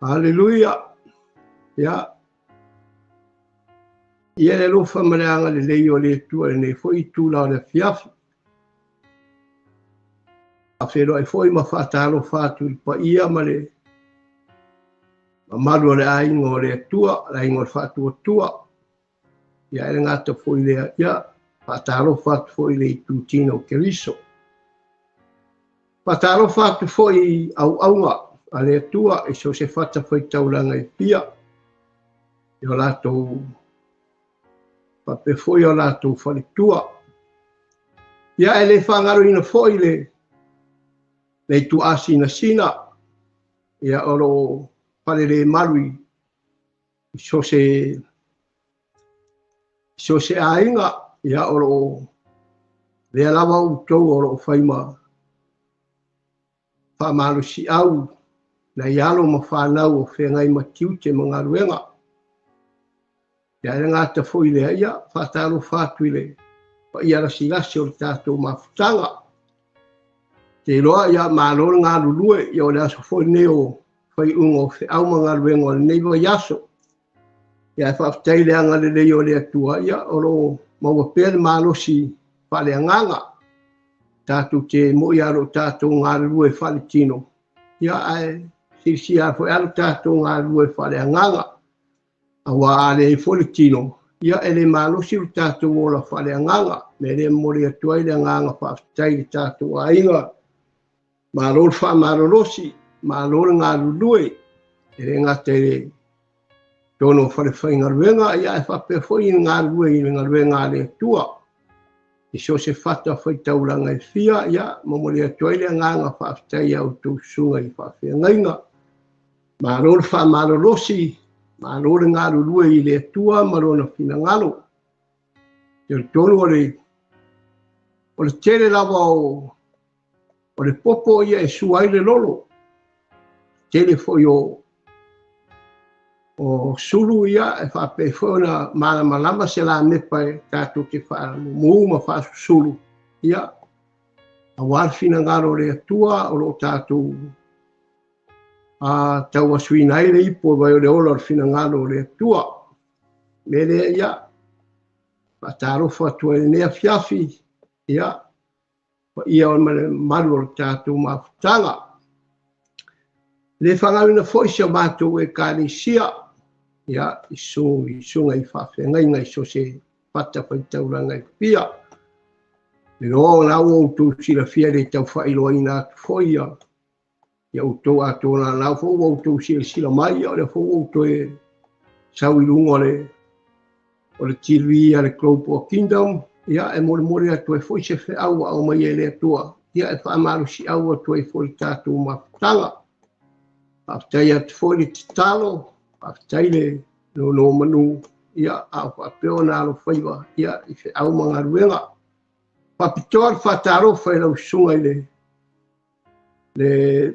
Haleluia. Ia. Ia le alofa ma le agalelei o le Atua i lenei foi itula o le afiafi. Faafeiloai foi ma faatalofa atu i le paia ma le mamalu o le aiga o le Atua, le aiga o le Faatuatua. Ia e le gata foi lea, ia faatalofa atu foi i le itutino o Keriso. Faatalofa atu foi i auauna a le Atua i so o se fatafaitaulaga e fia, i o latou faapea foi o latou faletua. Ia e le faagaloina foi le ituaa sinasina, ia o lo o falelemalu i so o se aiga, ia o lo o lea lava outou o lo o fai ma faamalosiau nai alo ma fanau o feagai ma tiute ma galuega. Ia e le gata foi lea, ia faatalofa atu i le paia lasilasi o le tatou mafutaga. Te iloa, ia malo le galulue, ia o le aso foi lenei o faaiuga o feau ma galuega o lenei vaiaso. Ia e faafetai le agalelei o le Atua, ia o lo o maua pea le malosi faaleagaga. Tatou te moi lava o lo o tatou galulue faaletino, ia ae silasila foi lava lo tatou galulue faaleagaga. Aua a leai foi le tino, ia e le malosi lo tatou ola faaleagaga. Me le momoli atu ai le agaga faafetai i le tatou aiga. Malo le faamalolosi, malo le galulue, e le gata i le totonu o falefaigaluega, ia ae faapea foi i le galulue i le galuega a le Atua. I so o se fatafaitaulaga e fia, ia momoli atu ai le agaga faafetai a outou susuga i faafeagaiga. Malo le faamalolosi, malo le galulue i le Atua ma lona finagalo. Talitonu o le tele lava o le popo ia e sua ai le lolo. Tele foi o sulu ia e faapea foi ona malamalama se lamepa e tatou te faamumu ma faasusulu, ia aua le finagalo o le Atua o lo o tatou tauasuina ai le ipu vai o le ola o le finagalo o le Atua. Me lea ia faatalofa atu ai lenei afiafi, ia paia o le mamalu o le tatou mafutaga. Le faagaloina foi si o matou ekalesia, ia i susuga i faafeagaiga i so o se fatafaitaulaga e fia. Le loa o la ua outou silafia le taufaailoaina atu foi ia ia outou atoa lau foi ua outou silasila mai, ia o lea foi ua outou sau i luga o le TV a le Global Kingdom, ia e molimoli atu ai foi se feau ua aumai e le Atua, ia e faamalosiau atu ai foi le tatou mafutaga. Faafetai atu foi le tatalo, faafetai le nonomanu, ia a o faapea ona alofaiva, ia i feau ma galuega. Faapitoa le faatalofa i lau susuga i le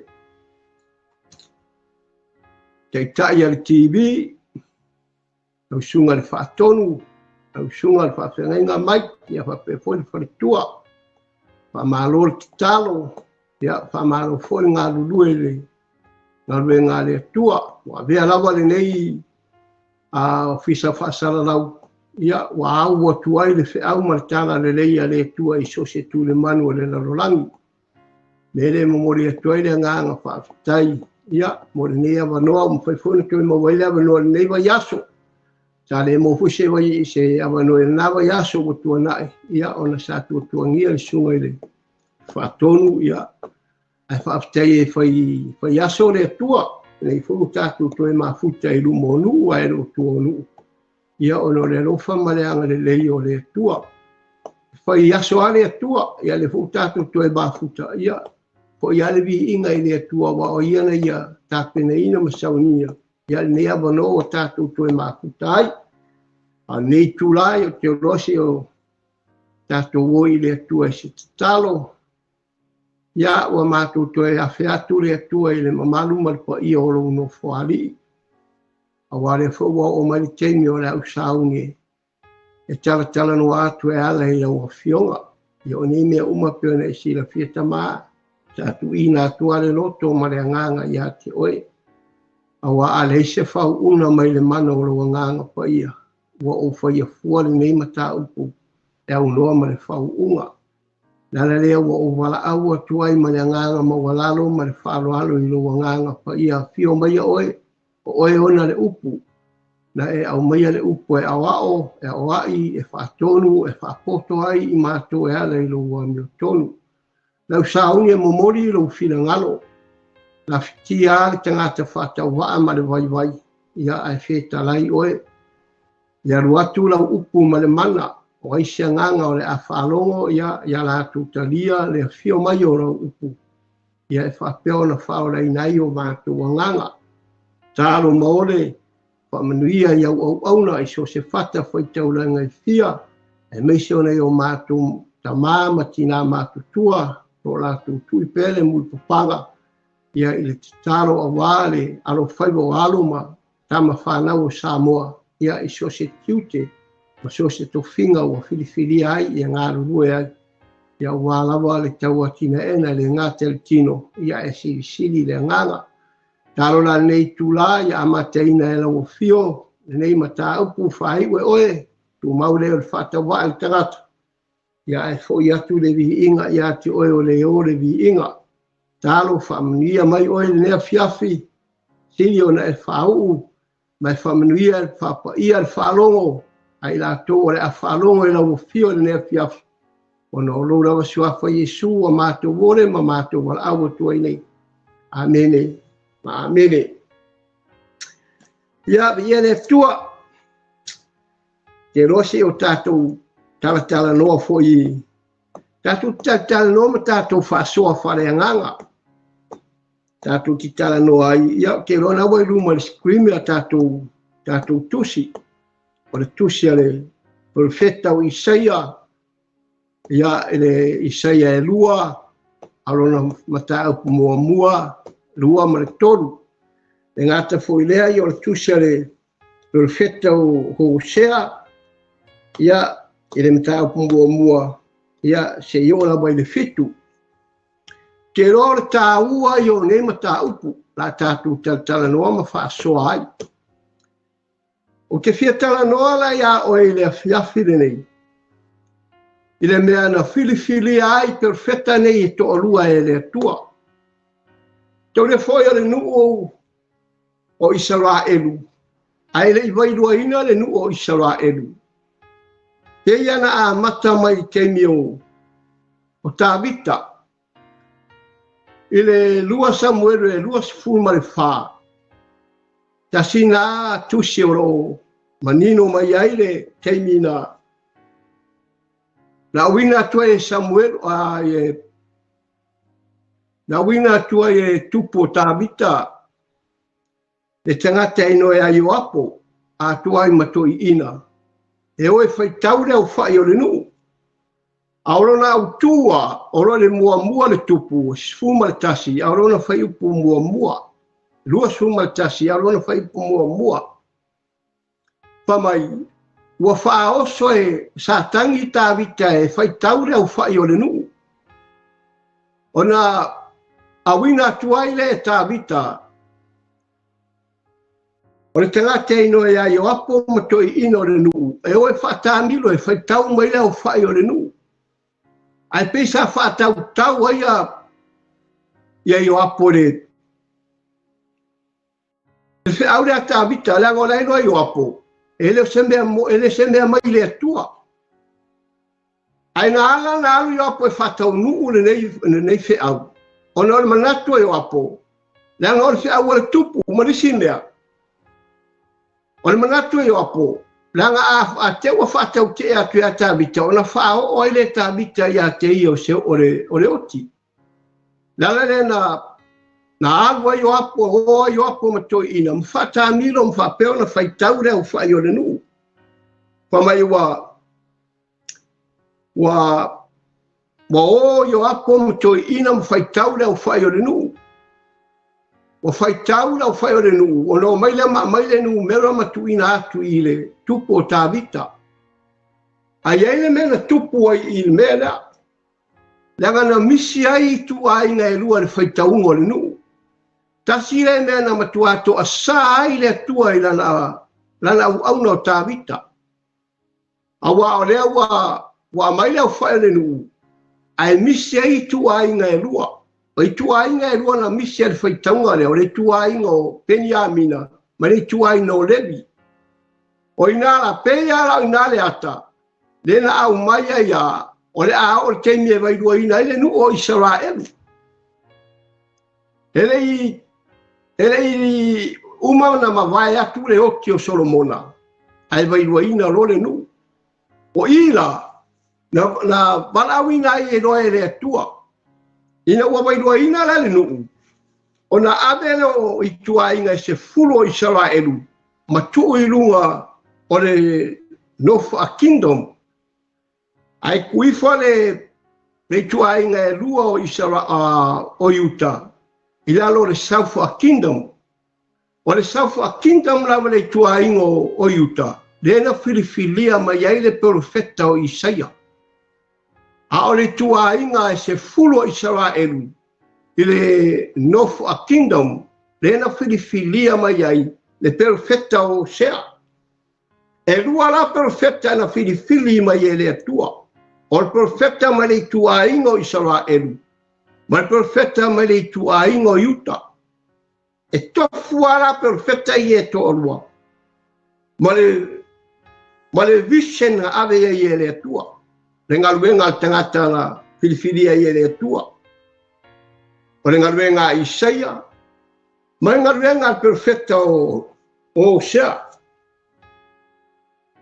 taitai a le TV, lau susuga i le Faatonu, lau susuga i le Faafeagaiga mai, ia faapea foi le faletua. Faamalo le tatalo, ia faamalo foi le galulue i le galuega a le Atua. Ua avea lava lenei ofisa faasalalau, ia ua au atu ai le feau ma le tala lelei a le Atua i so o se tulemanu o le lalolagi. Me le momoli atu ai le agaga faafetai, ia mo lenei avanoa, ua mafai foi ona toe maua ai le avanoa i lenei vaiaso. Sa le maua foi se avanoa i lena vaiaso ua tuanai, ia ona sa tuatuagia le susuga i le Faatonu, ia ae faafetai e fai aso le Atua, nei foi ua tatou toe mafuta i luma o nuu ae le o tua o nuu, ia ona o le alofa ma le agalelei o le Atua. Fai aso a le Atua, ia le foi tatou toe mafuta, ia foi a le viiga i le Atua aua o ia na ia tapenaina ma saunia, ia lenei avanoa ua tatou toe mafuta ai. A lenei itula o te iloa se o tatou o i le Atua i se tatalo, ia ua matou toe afe atu le Atua i le mamalu ma le paia o lou nofoalii. Aua lea foi ua oo mai le taimi o le au sauni e talatalanoa atu e ala i lau afioga. Ia o nei mea uma pei ona e silafia tama, sa tuuina atu le loto ma le agaga ia te oe. Auā a leai se faauuga mai le mana o lou Agaga Paia, ua ou faia fua lenei mataupu e aunoa ma le faauuga. Le ala lea ua ou valaau atu ai ma le agaga maualalo ma le faaaloalo i lou Agaga Paia, afio maia oe, o oe ona le upu, na e aumaia le upu e aoao, e aoai, e faatonu, e faapoto ai i matou e ala i lou amiotonu. Lau sauni e momoli lou finagalo, lafitia le tagata faatauvaa ma le vaivai, ia ae fetalai oe. Ia alu atu lau upu ma le mana, o ai se agaga o le a faalogo, ia latou talia le afio mai o lau upu, ia e faapea ona faaolaina ai o matou agaga. Talo ma ole, faamanuia i au auauna i so o se fata faitaulaga e fia, aemaise ona i o matou tama ma tina matutua, o latou tui pea le mulipapaga, ia i le tatalo auā le alofaiva o alo ma tama fanau o Samoa, ia i so o se tiute ma so o se tofiga ua filifilia ai ia galulue ai, ia auā lava le tauatinaega le gata i le tino, ia e silisili le agaga. Talo la lenei itulā ia amataina e lau afio lenei mataupu faaiu e oe, tumau lea o le faatauvaa i le tagata, ia ae foi atu le viiga ia te oe o le o le viiga. Talo faamanuia mai oe lenei afiafi, sili ona e faauu ma e faamanuia le faapaia le faalogo a i latou o le a faalogo i lau afio i lenei afiafi, ona o lou lava suafa Iesu ua matou ole ma matou valaau atu ai nei. Amene ma amene. Ia, viia le Atua. Te iloa se i o tatou talatalanoa foi, tatou talatalanoa ma tatou faasoa faaleagaga. Tatou te talanoa ai, ia, ou te iloa na ua i luma o le screen a tatou tusi. O le tusi a le profeta o Isaia, ia, i le Isaia e 2, a lona mataupu muamua, 2 ma le 3. Le gata foi lea, ia, o le tusi a le profeta o Hosea, ia, i le mataupu muamua, ia, se i oo lava i le 7. Te iloa o le tāua i o nei mataupu, la tatou talatalanoa ma faasoa ai. O te fia talanoa la ia oe i le afiafi lenei, i le mea na filifilia ai profeta nei e toalua e le Atua. Taule foi o le nuu o Isaraelu, ae le i vailuaina le nuu o Isaraelu. Teia na amata mai i taimi o Tavita, i le 2 Samuele 24, tasina tusi o loo manino mai ai le taimi na auina atu ai e Samuelu, na auina atu ai e tupu o Tavita, le tagata e igoa ia Ioapo, atoa ai ma toeaiina, e o e faitau le aufai o le nuu. A o lona autua, o lo le muamua le tupu, 11, a o lona faiupu muamua, 21, a o lona faiupu muamua. Fai mai, ua faaoso e Satani Tavita e faitau le aufai o le nuu. Ona auina atu ai le Tavita, o le tagata e igoa ia Ioapo ma toeaiina o le nuu, e o e faatamilo e faitau mai le aufai o le nuu. Ae pei sa faatautau ai ia Ioapo le feau lea Tavita, leaga o la e iloa Ioapo, e le o se mea e le se mea mai le Atua. Ae na ala na alu Ioapo e faataunuu lenei feau, ona o le manatu o Ioapo, leaga o le feau o le tupu ma nisi mea. O le manatu o Ioapo, leaga a te ua faatautee atu ia Tavita, ona faaoo ai le Tavita ia te ia o se o le oti. Le ala lea na alu ai Ioapo, o ai Ioapo ma toeaiina, ma faatamilo ma faapea ona faitau le aufai o le nuu. Fai mai ua o Ioapo ma toeaiina ma faitau le aufai o le nuu. Ua faitau le aufai o le nuu, ona o mai lea ma aumai le numera ma tuuina atu i le tupu o Tavita. Ae i ai le mea na tupu ai i le mea lea, leaga na misi ai ituaiga e lua le faitauga o le nuu. Tasi le mea na matua to'asā ai le Atua i lana auauna o Tavita. Auā o lea ua aumai le aofa'i o le nuu, ae misi ai ituaiga e lua. O ituaiga e lua na misi ai le faitauga lea, o le ituaiga o Peniamina ma le ituaiga o Levi. O ina la, pei lava la o ina le ata, lea na aumai ai a, o le a oo le taimi e vailuaina ai le nuu o Isaraelu. E le i uma na mavae atu le oti o Solomona, ae vailuaina loa le nuu. O i la, na valaauina ai e loa e le Atua. Ina ua vailuaina la le nuu, ona ave lea o ituaiga e 10 o Isaraelu, ma tuu i luga o le North Kingdom. Ae tuifo le ituaiga e lua o o Iuta, i lalo o le South Kingdom. O le South Kingdom lava le ituaiga o Iuta, lea na filifilia mai ai le profeta o Isaia. A o le ituaiga e 10 o Isaraelu i le North Kingdom, lea na filifilia mai ai le profeta o Hosea. E lua la profeta na filifili mai e le Atua. O le profeta mai le ituaiga o Isaraelu, ma le profeta mai le ituaiga o Iuta. E tofu la profeta i e to'alua. Ma le vision na ave ai e le Atua. Le galuega a le tagata na filifilia ai e le Atua. O le galuega a Isaia, ma le galuega a le profeta o Hosea.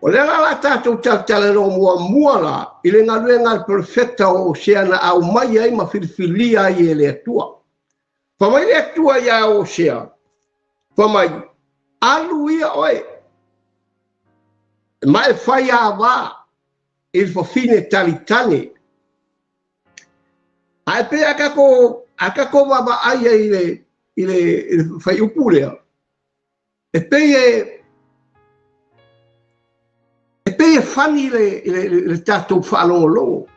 O le la tātou talatala muamua la i le galuega a le profeta o Hosea na aumai ai ma filifilia ai e le Atua. Fa mai le Atua ia Hosea, fa mai, alu ia oe, ma e fai avā i le fafine talitane. Ae pe a kako vavaai ai i le whaiupu lea, e pei e fani le tātou whaalongolongo.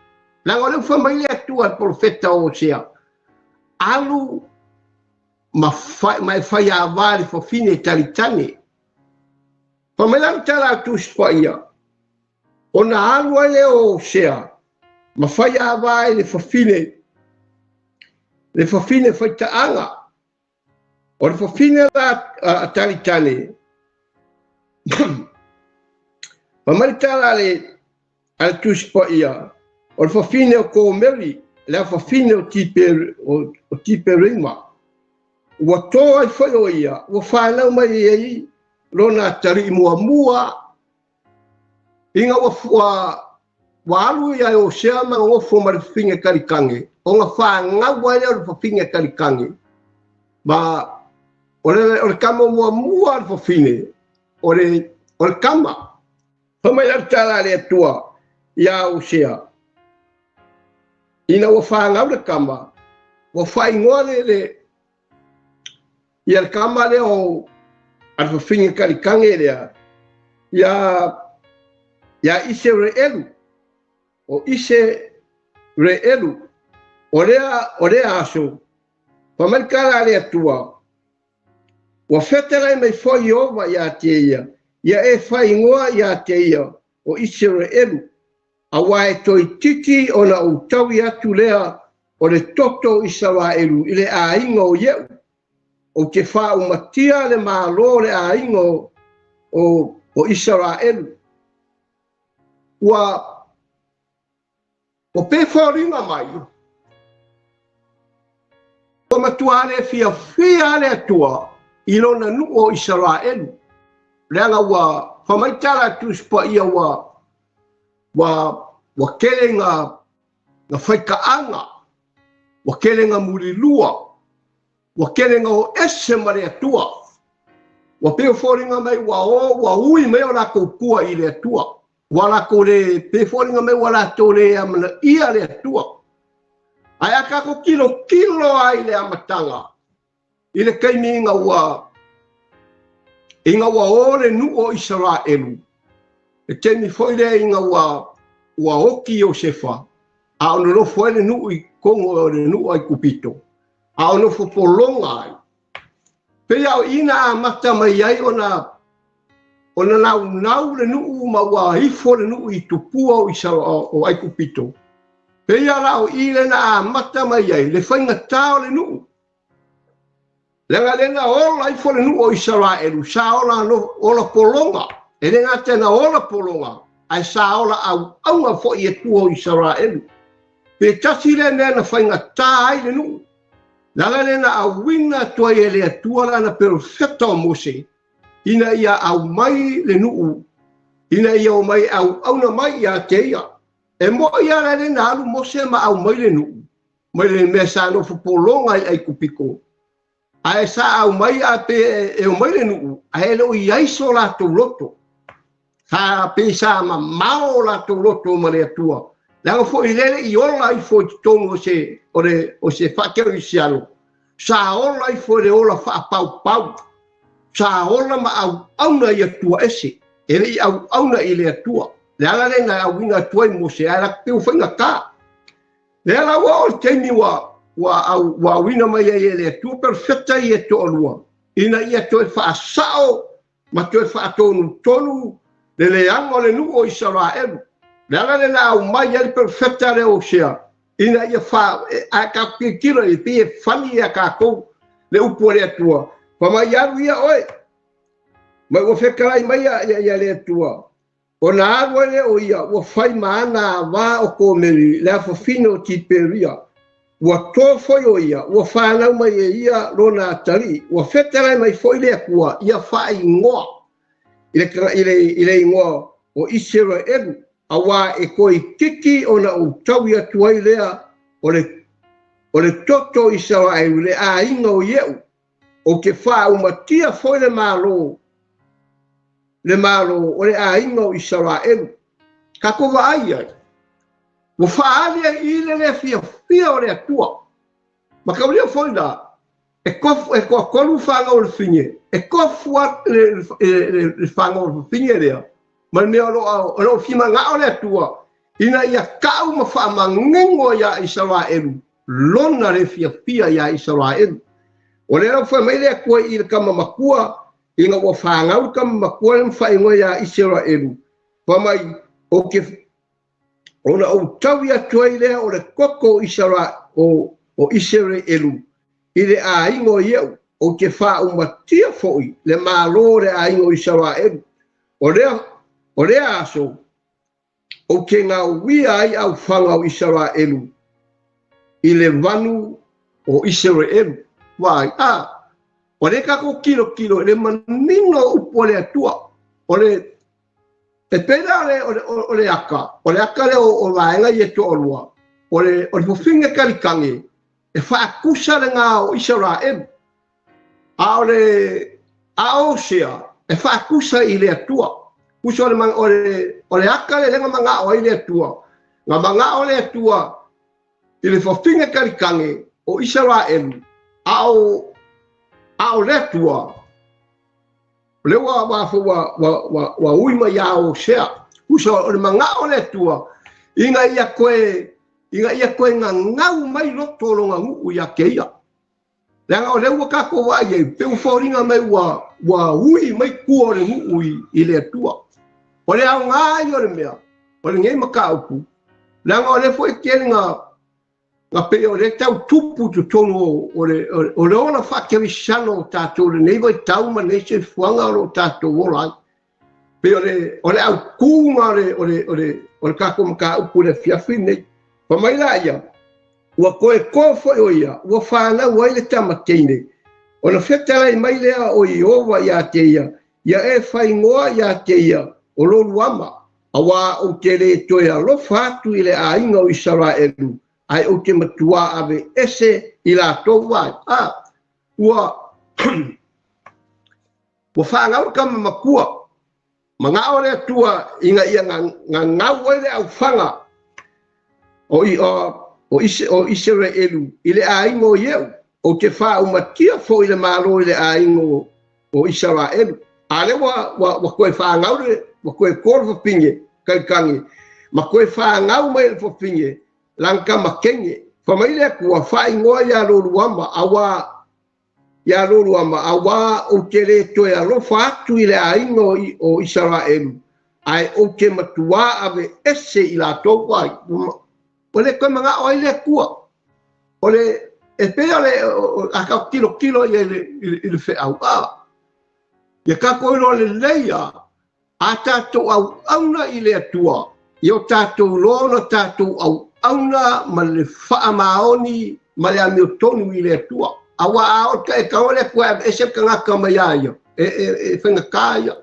Langa o leo wha mai le Atua le profeta o Hosea, alu ma e fai avā le fafine talitane. Fa mai lalo tala atu ia, ona alu ai le o Hosea, ma fai avā i le fafine faitaaga. O le fafine la a talitane, fa mai tala a le Tusi Paia, o le fafine o Komeri, le fafine o Tiperima, ua tō ai foi o ia, ua whanau mai ai lona tari muamua, inga ua alu ia e Hosea ma ngofo ma le fafine kalikange, o nga whangau ai lea o le fafine kalikange, ma o le kama muamua le fafine, o le kama. Fa mai la tala le Atua ia Hosea, ina ua whangau le kama, ua whaingoa le ia le kama lea o a le fafine kalikange lea, ia Iseraelu, o Iseraelu, o lea aso, fa mai kala le Atua, ua fetelai mai foi Iova ia te ia, ia e whaingoa ia te ia, o Iseraelu, aua e toititi ona o taui atu lea o le toto Isaraelu i le aiga o Ieu, o te whaaumatia le malo le aiga o Isaraelu. Ua o pe fōringa mai, ua matua le fia fia le Atua i lona nuu o Isaraelu. Leaga ua whamaitala atu ia ua kele ngā whaikaanga, ua kele ngā mulilua, ua kele ngā o ese ma le Atua. Ua peo fōringa mai ua o, ua ui mai o lākou pua i le Atua. Ua lākou le pe fōringa mai ua lātou le amana ia le Atua. Ae a kako kilo kilo ai le amatanga, i le kaimi inga ua o le nuu o Isaraelu. E temi foi lea inga ua oki Iosefa, a ono nofo ai le nuu i Kongo o le nuu ai Kupito, a ono fopolonga ai. Pei a o i na amata mai ai ona naunau le nuu ma ua ifo le nuu i tupua o Isa o Aikupito. Pei a la o i le na amata mai ai le faigata o le nuu. Leaga le na ola ifo le nuu o Isaraelu, sa ola no ola pologa. E le gata na ola pologa, ae sa ola auauga foi e tua o Isaraelu. Pe tasi le mea na faigata ai le nuu. Lala le na auina atu ai e le Atua lana perofeta o Mose, ina ia aumai le nuu, ina ia omai auauna mai ia te ia. E moi ala le na alu Mose ma aumai le nuu, mai le mea sa nofo pologa i Aikupito. Ae sa aumai a pe e omai le nuu, ae le o i ai so latou loto. Sa pe sa mamao latou loto ma le Atua. Leaga foi lele i ola ifo i totonu o se faakerisiano. Sa ola ifo i le ola faapaupau. Sa ola ma auauna i Atua ese. E le i auauna i le Atua. Le ala le na auina atu ai Mose, ae la pe ua faigata. Le ala ua o le taimi ua auina mai ai e le Atua perfecta i e toalua. Ina ia toe faasao ma toe faatonutonu le leaga o le nuu o Isaraelu. Le ala le na aumai ai le perfecta le Osea. Ina ia a ka tilotilo i pei e fani ia tatou le upu a le Atua. Fa mai alu ia oe. Mai ua fetalai mai ia le Atua. Ona alu ai lea o ia, ua fai ma ana avā o Komeri, le afafine o Tiperia. Ua to foi o ia, ua fanau mai e ia lona atalii. Ua fetalai mai foi le Atua, ia faaigoa i le igoa o Iseraelu. Aua e toeitiiti ona ou taui atu ai lea o le toto o Isaraelu, le aiga o Ieu. Ou te faaumatia foi le Malo o le aiga o Isaraelu. Tatou vaai ai, ua faaali ai i le le fiafia o le Atua. Ma taulia foi la, e toatolu fanau o le fafine, e tofu le fanau o le fafine lea, ma le mea o lo o fimanao le Atua, ina ia kau ma faamanino ia Isaraelu, lona le fiafia ia Isaraelu. O le lau fai mai le Atua i le kama makua, ina ua fanau le kama makua le mawhaingoa ia Isaraelu. Fa mai, o ke ona ou taui atu ai lea o le koko o Isaraelu i le aiga o Ieu, ou te faaumatia foi le Malo o le aiga o Isaraelu. O lea aso, ou te gauia ai aufaga o Isaraelu i le vanu o Isaraelu. Vai, o le kako kilo kilo, le manino upu o le Atua. O le e pera o le aka, o le aka le o vaenga i e toalua, o le fofinga kalikange, e faakusa le ngā o Isaraelu. A o le a Osea, e faakusa i le Atua. Kusa o le aka le lenga manga o ai le Atua. Nga manga o le Atua, i le fofinga kalikange o Isaraelu, a o le Atua, le ua ui mai ia Osea. Kusa o le manga o le Atua, ina ia koe ngangau mai loto o longa nguu ia ke ia. Leaga o le ua kako vai ai, pe ua mai ua ui mai kua o le nguu i le Atua. O le au ngā i o le mea, o le ngei makaupu, leaga o le foi tele nga pe o le tau tupu totonu o le ola faakerisano o tatou lenei vaitau ma nei soifuaga o loo tatou ola ai. Pe o le autūga o le tatou mataupu i le afiafi nei. Fa mai la ia, ua koe kō foi o ia, ua fanau ai le tamateine. Ona fetalai mai lea o Ieova ia te ia, ia e faingoa ia te ia, o loluama, aua ou te le toe alofa atu i le aiga o Isaraelu, ae ou te matua ave ese i latou vai. Ua fanau le kama makua, mangao le Atua ina ia ngangau ai le aufaga o Isaraelu i le aiga o Ieu, ou te faaumatia foi le Malo i le aiga o Isaraelu. A le ua koe fanau le, ua koe kō le fafine kalikange, ma koe fanau mai le fafine, lana kama kenge. Fa mai le Atua, faaigoa ia loluama, aua ia Loluama, auā ou te lē toe alofa atu i le aiga o Isaraelu, ae ou te matuā aveese i latou ai. Ua le toe manao ai le Atua. O le e pei o le a ka tilotilo ia i le feau a. Ia tatou iloa lelei a tatou auauna i le Atua, ia o tatou iloa ona tatou auauna ma le faamaoni ma le amiotonu i le Atua. Auā a o e tago le Atua e aveese le tagata mai a ia, e faigata ia.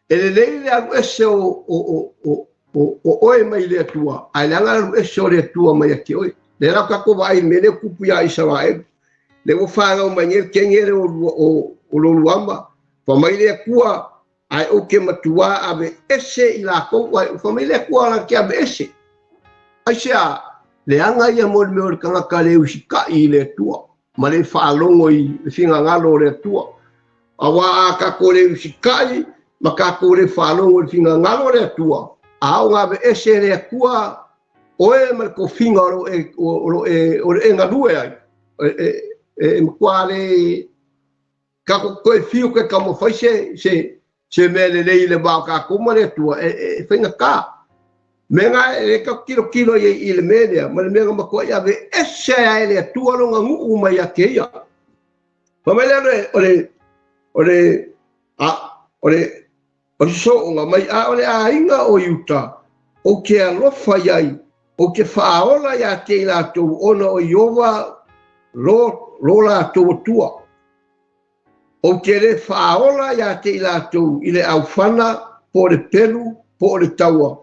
E lelei le alu ese o oe mai le Atua, ae leaga le alu ese o le Atua mai ia te oe. Le la tatou vaai i le mea lea e tupu ia Isaraelu. Le ua fanau mai nei le teine lea o Loluama, fai mai le Atua, ae ou te matuā aveese i latou, fai mai le Atua la te aveese. Aisea, leaga ia mo le mea o le tagata le usitai i le Atua, ma le faalogo i le finagalo o le Atua. Auā a tatou le usitai, ma tatou le faalogo i le finagalo o le Atua, a o aveese le Atua, oe ma le tofiga o le e galue ai, e matua le tatou toe fiu ke taumafai se mea lelei i le va o tatou ma le Atua, e faigata. Mea na e le tatou tilotilo i le mea lea, ma le mea na matuai aveese ai le Atua lona nuu mai ia te ia. Fai mai lea o le sooga mai a o le aiga o Iuta, ou te alofa i ai, ou te faaola ia te i latou ona o Ieova lo latou Atua. Ou te le faaola ia te i latou i le aufana, po o le pelu, po o le taua,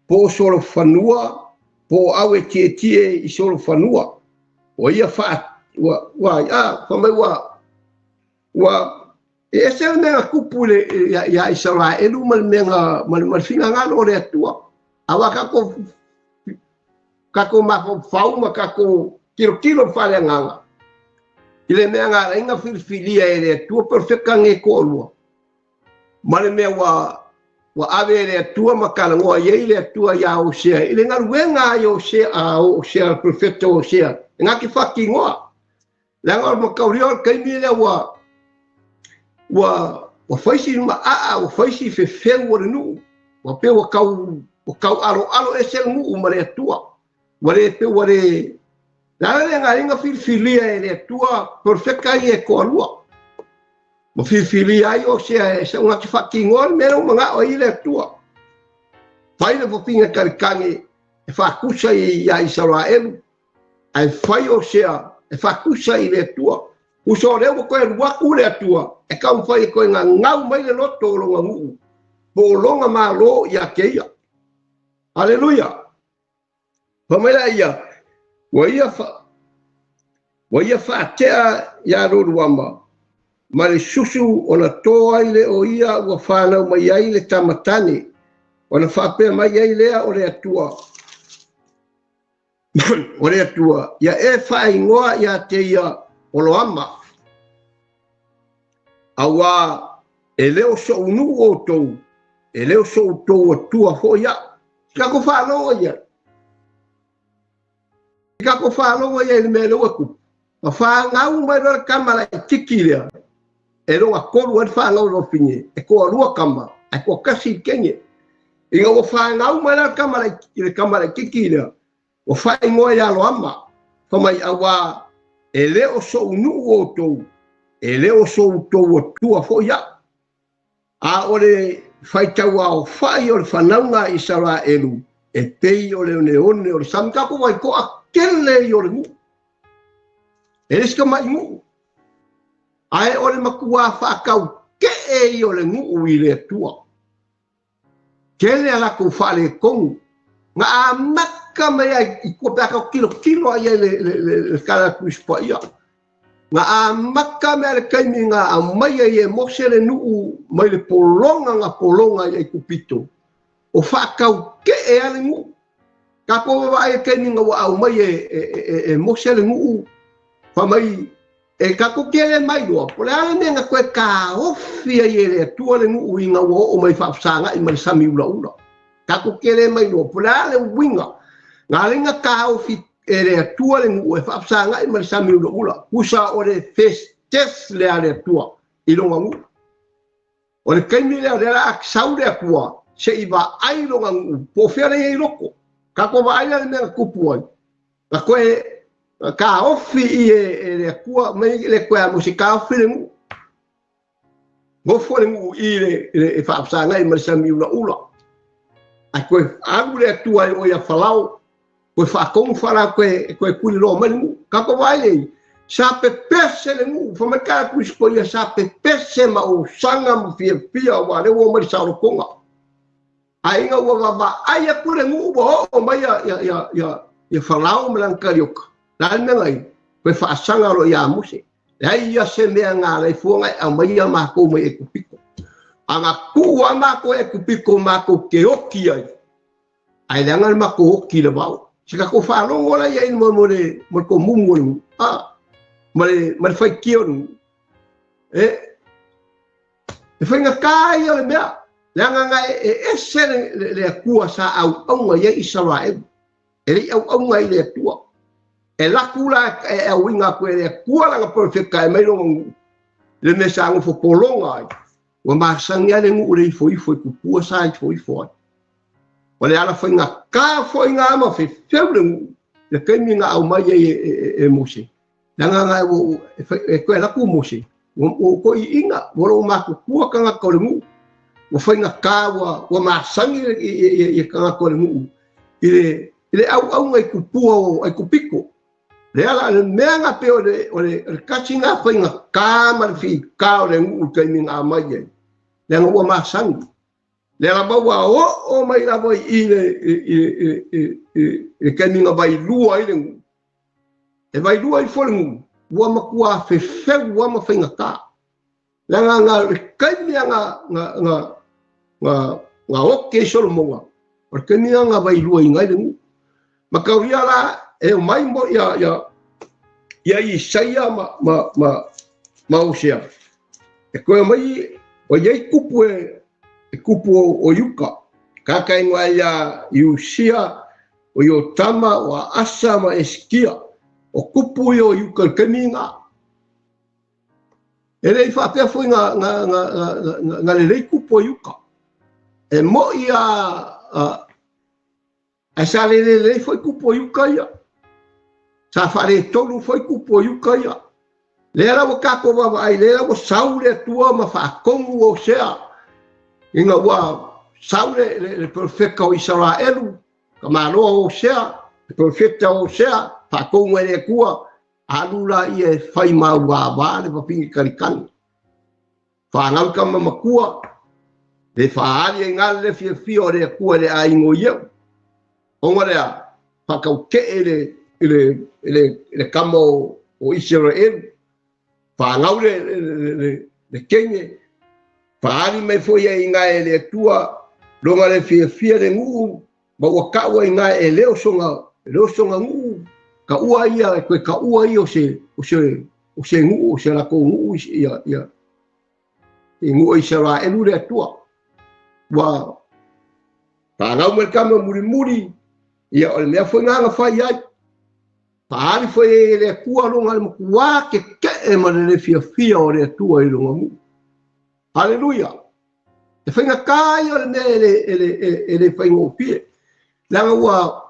po o solofanua, po o au e tietie i solofanua. O ia ua fai mai ua e ese le mea na tupu ia Isaraelu ma le mea ma le finagalo o le Atua. Auā tatou mafaufau ma tatou tilotilo i faaleagaga i le mea na ala ai na filifilia e le Atua perofeta nei toalua, ma le mea ua ave e le Atua ma talanoa i ai le Atua ia Osea i le galuega a Osea, le perofeta o Osea, e na te faatinoa. Leaga o le mataulia o le taimi lea ua fai si maa, ua fai si fefeu o le nuu, ua pei ua tau aloalo ese le nuu ma le Atua. Ua le pe ua le le ala le galuega filifilia e le Atua perofeta ia e toalua. Ma filifilia ai Osea e sau na te faatinoa le mea lea ua manao ai le Atua. Fai le fafine kalikane e faatusa ia Isaraelu, ae fai Osea e faatusa i le Atua. Uso o lea ua toe alu atu le Atua, e taumafai e toe gagau mai le loto o lona nuu, po o lona malo ia te ia. Aleluia. Fai mai la ia, ua ia faatea ia Loluama, ma le susu ona to ai le o ia ua fanau mai ai le tamatane, ona faapea mai ai lea o le Atua. O le Atua, ia e faaigoa ia te ia o Loama. Auā e le o so'u nuu outou, e le o soutou Atua foi a'u. Tatou faalogo ia. Tatou faalogo ia i le mea lea ua tupu. Ma fanau mai loa le tama laititi lea, e lona tolu ai le fanau o le wafine, e toalua tama, ae toatasi le teine. Ina ua fanau mai loa le tama laititi lea, ua faaigoa ia Loama, fai mai auā e le o so'u nuu outou, e le o soutou Atua foi a'u. A o le faitau aofai o le fanauga a Isaraelu, e pei o le oneone o le sami. Tatou vai to'a tele i o le nuu. E le si tamai nuu. Ae o le matuā faataute'e i o le nuu i le Atua. Tele a latou faaletonu. Na amata mai ai i tua pe a tatou tilotilo ai i le tala a Tusi Paia. Na amata mai le taimi na aumai ai e Mose le nuu mai le pologa na pologa i Aikupito. O faataute'e a le nuu. Tatou vaavaai i le taimi na ua aumai e Mose le nuu, fai mai e tatou te le mai loa, po o le a le mea na toe taofi ai e le Atua le nuu ina ua oo mai faafesagai ma le sami ulaula. Tatou te le mai loa, po o le a le uiga na ala ai na taofi e le Atua le nuu e faafesagai ma le sami ulaula. Pusa o le test le a le Atua i loga nuu. O le taimi lea o lea o le a sau le Atua se i vaai loga nuu po o fea lea e i ai loko. Tatou vaai la i le mea na tupu ai. Na toe taofi i e le Atua mai le toe a Mose taofi le nuu. Nofo le nuu i le faafesagai ma le sami ulaula. Ae toe alu le Atua e o ia Falao, toe faatonu Farao toe tuliloa mai le nuu. Tatou vaai ai, sa pepese le nuu, fai mai ka Tusi Paia, sa pepese ma osaga ma fiafia aua lea ua oo mai le saolotoga. Ae ina ua vaavaai atu le nuu ua oo mai ia Farao ma lana talioka, o le a le mea na i? Toe faasaga loa ia Mose. Leai ia se mea na ala ai fua na e aumaia matou mai Ekupito. A na tuu lava matou e Ekupito matou te oti ai, ae leaga le matou oti i le vao. Se tatou faalogo la i ai mo le tomumu o le nuu, ma le faitio o le nuu. E faigata ia o le mea, leaga na e ese le Atua sa auauna i ai Isaraelu. E le i auauna i le Atua. E laku la e auina atu e le Atua lana profeta e mai lona nuu, le mea sa nofo pologa ai. Ua masani lava le nuu le ifoifo i tupua sa ifoifo ai. O le ala faigata foi ngā ma fefeu le nuu, le taimi na aumai ai e Mose. Leaga na e toe laku Mose, ua toi iina, ua lou matutua tagata o le nuu. Ua faigata, ua masani i tagata o le nuu i le auauna i tupua o Aikupito. Le ala le mea nga pe o le kasi ngā faigata ma le whika o le nuu i taimi ngā mai ai. Leaga ua masani. Le ala maua o mai lava i le taimi ngā vailua i le nuu. E vailua i fo le nuu, ua makua fefeu ua ma faigata. Leaga ngā le taimi ngā oke i Solomonga, o le taimi ngā vailua i ngai le nuu. Ma kauria la e o mai mo ia Isaia ma Osea. E koe mai o iai kupu e kupu o Iuka. Kaka ingoa ia Iusia, o Iotama, o Asa ma Eskia. O kupu i o Iuka le taimi ngā. E le i faapea foi ngā lelei kupu o Iuka. E mo ia ae sa lelei foi kupu o Iuka ia. Sa whaare tolu foi kupu o Iuka ia. Lea la ua kako wawa ai, lea la ua sau le Atua ma whaakongu o Osea. Inga ua sau le profeta o Isaraelu, ka maloa o Osea, le profeta o Osea, whaakongu e le Atua, alu la ia e whai mau wā le wapingi karikani. Whaangau ka mamakua, le whaari e ngā le fiafia o le Atua le aingo iau. Onga lea, whakau ke e le kama o Israel, whaangau le kenge, whaari mai foi e ngā e le Atua, longa le fiafia le nguu, ma ua kaua i ngā e leo songa nguu, ka ua ia, koe ka ua ia o se nguu, o se lako nguu ia, i nguu Israelu le Atua. Ua whaangau mai kama murimuri, ia o le mea foi ngā whai ai. Whaari foi e le Atua longa le makua ke ke e ma le fiafia o le Atua i longa nguu. Haleluia. E whainga kai o le mea e le whainga opie. Leaga ua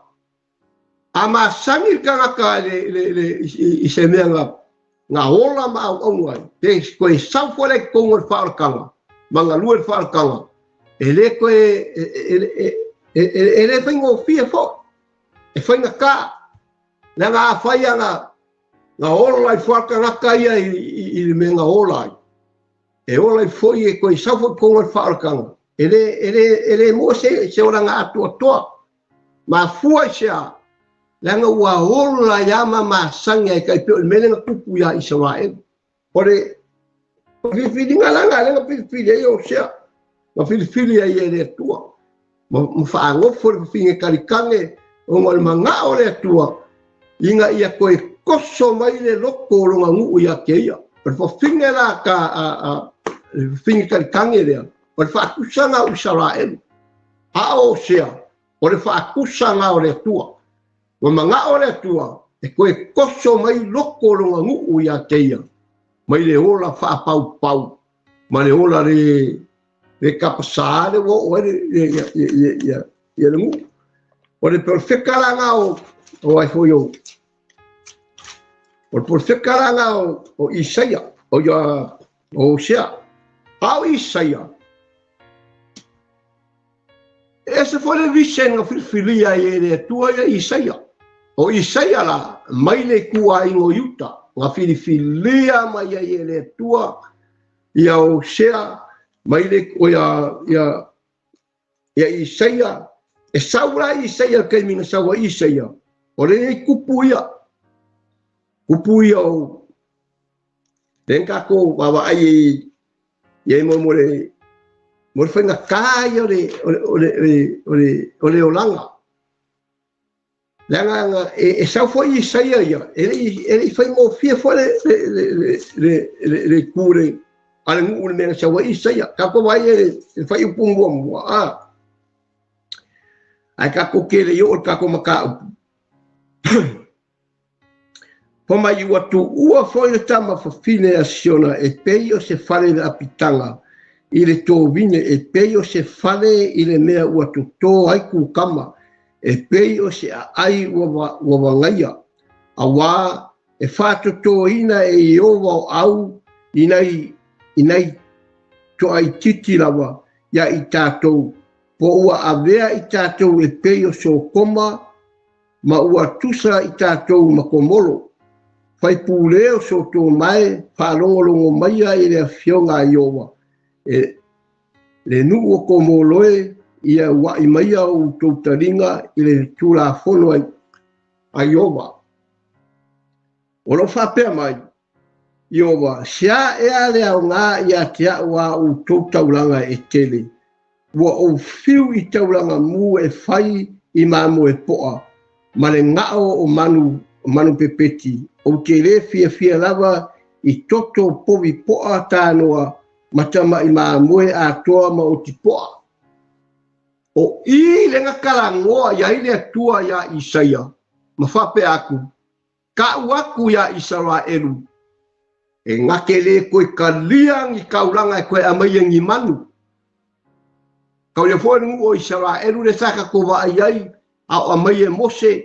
a masangi le kangaka i se mea ngā ola ma au au ai. Pe koe sau fo le kongo le whaalakanga, ma ngā lue le whaalakanga. E le koe, e le whainga opie fo. E whainga ka. Leaga a whaia ngā ola i whaalakanga ia i le mea ngā ola ai. E ola i foi e koe sau fo kongo le whaalakanga. E le mua se ora ngā atua toa. Ma fua i se a. Leaga ua ola ia ma masangi ai kai pe o le mele nga kupu ia Israel. O le filifiliga langa lenga filifili ai o sea. Ma filifili ai e le Atua. Ma whaangofo le whinge karikange o ngā le mangao le Atua. Inga ia koe koso mai le loko o longa nguu ia ke ia. O le whawhinge la ka le whinge karikange lea. O le whaakusanga o Israel. A o sea. O le whaakusanga o le Atua. Wa mangao le Atua, e koe koso mai loko o longa nguu ia te ia. Mai le ola whaapau ma le ola le kapasa le o le ia ia le ngu. O le perfecta la nga o ai foi o. O le perfecta la nga o Isaia o ia o Hosea. Au Isaia. Ese foi le vision o filifilia i le Atua ia Isaia. O Isaia la mai le kua ingo Iuta nga filifilia mai ia le Atua ia Hosea mai le o ia ia Isaia e saura Isaia kai mina saua Isaia. O le kupu ia o lenka ko baba ai ia mo mo le mo le whainga kai o le olanga. Leanga e sau foi Isaia ia, e le whai mo fia foi le kure a le ngu le mea saua Isaia. Ka ko vai e whai upu mua mua. Ai ka ko kele i o ka ko maka upu. Poma i ua tu ua foi le tama fafine a Siona e pei o se fale le apitanga. I le tōvine e pei o se fale i le mea ua tō ai kukama, e pei o se ai ua wangaia. A wā e whātotoina e Iova o au i nei toa i titi lawa ia i tātou. Po ua avea i tātou e pei o sōkoma ma ua tusa i tātou makomolo. Whai pūleo so tō mai whaalongolongo maia i le afionga a Iova. E le nuu o ko moloe ia wai maia o tautaringa i le tūla fono a Iova. O lo whapea mai, Iova, sea ea le au ngā ia te aua o tautaulanga e tele. Ua o whiu i taulanga mu e whai i māmo e poa, ma le ngao o manu pepeti. O te le fia fia lava i toto povi poa tānoa, matama i maamoe a toa ma o tipoa. O i lenga kalangoa ia ile atua ia Isaia, ma whape aku, ka uaku ia Israelu, e ngake le koe kalia ngi kaulanga e koe amai ngi manu. Kau le foe ngu o Israelu le saka ko wa ai, au amai e Mose,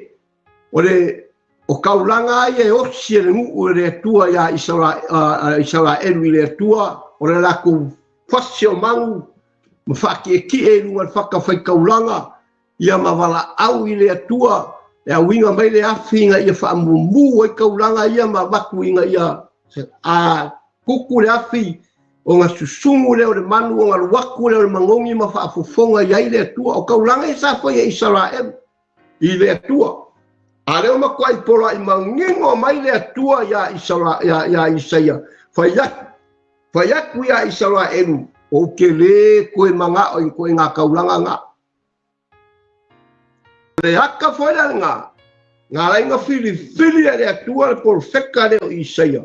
o le o kaulanga ai e osi e ngu o le atua ia Israelu i le atua, o le lako fasi o mangu, ma whaki e ki e lunga whaka whai kaulanga, ia ma wala au i le atua, e au inga mai le awhi inga ia whaamumu e kaulanga ia ma waku inga ia a kuku le awhi, o ngā susungu le o le manu, o ngā luaku le o le mangongi ma whaafofonga ia i le atua, o kaulanga e safo ia Israel i le atua. A leo makoa i pola i mangingo mai le atua ia Israel, ia Isaia, whai aku ia Israelu, o ke le koe manga o i koe ngā kaulanga ngā. Le haka whaira ngā, ngā lainga whiri whiri a le atua le porfeka le o Isaia.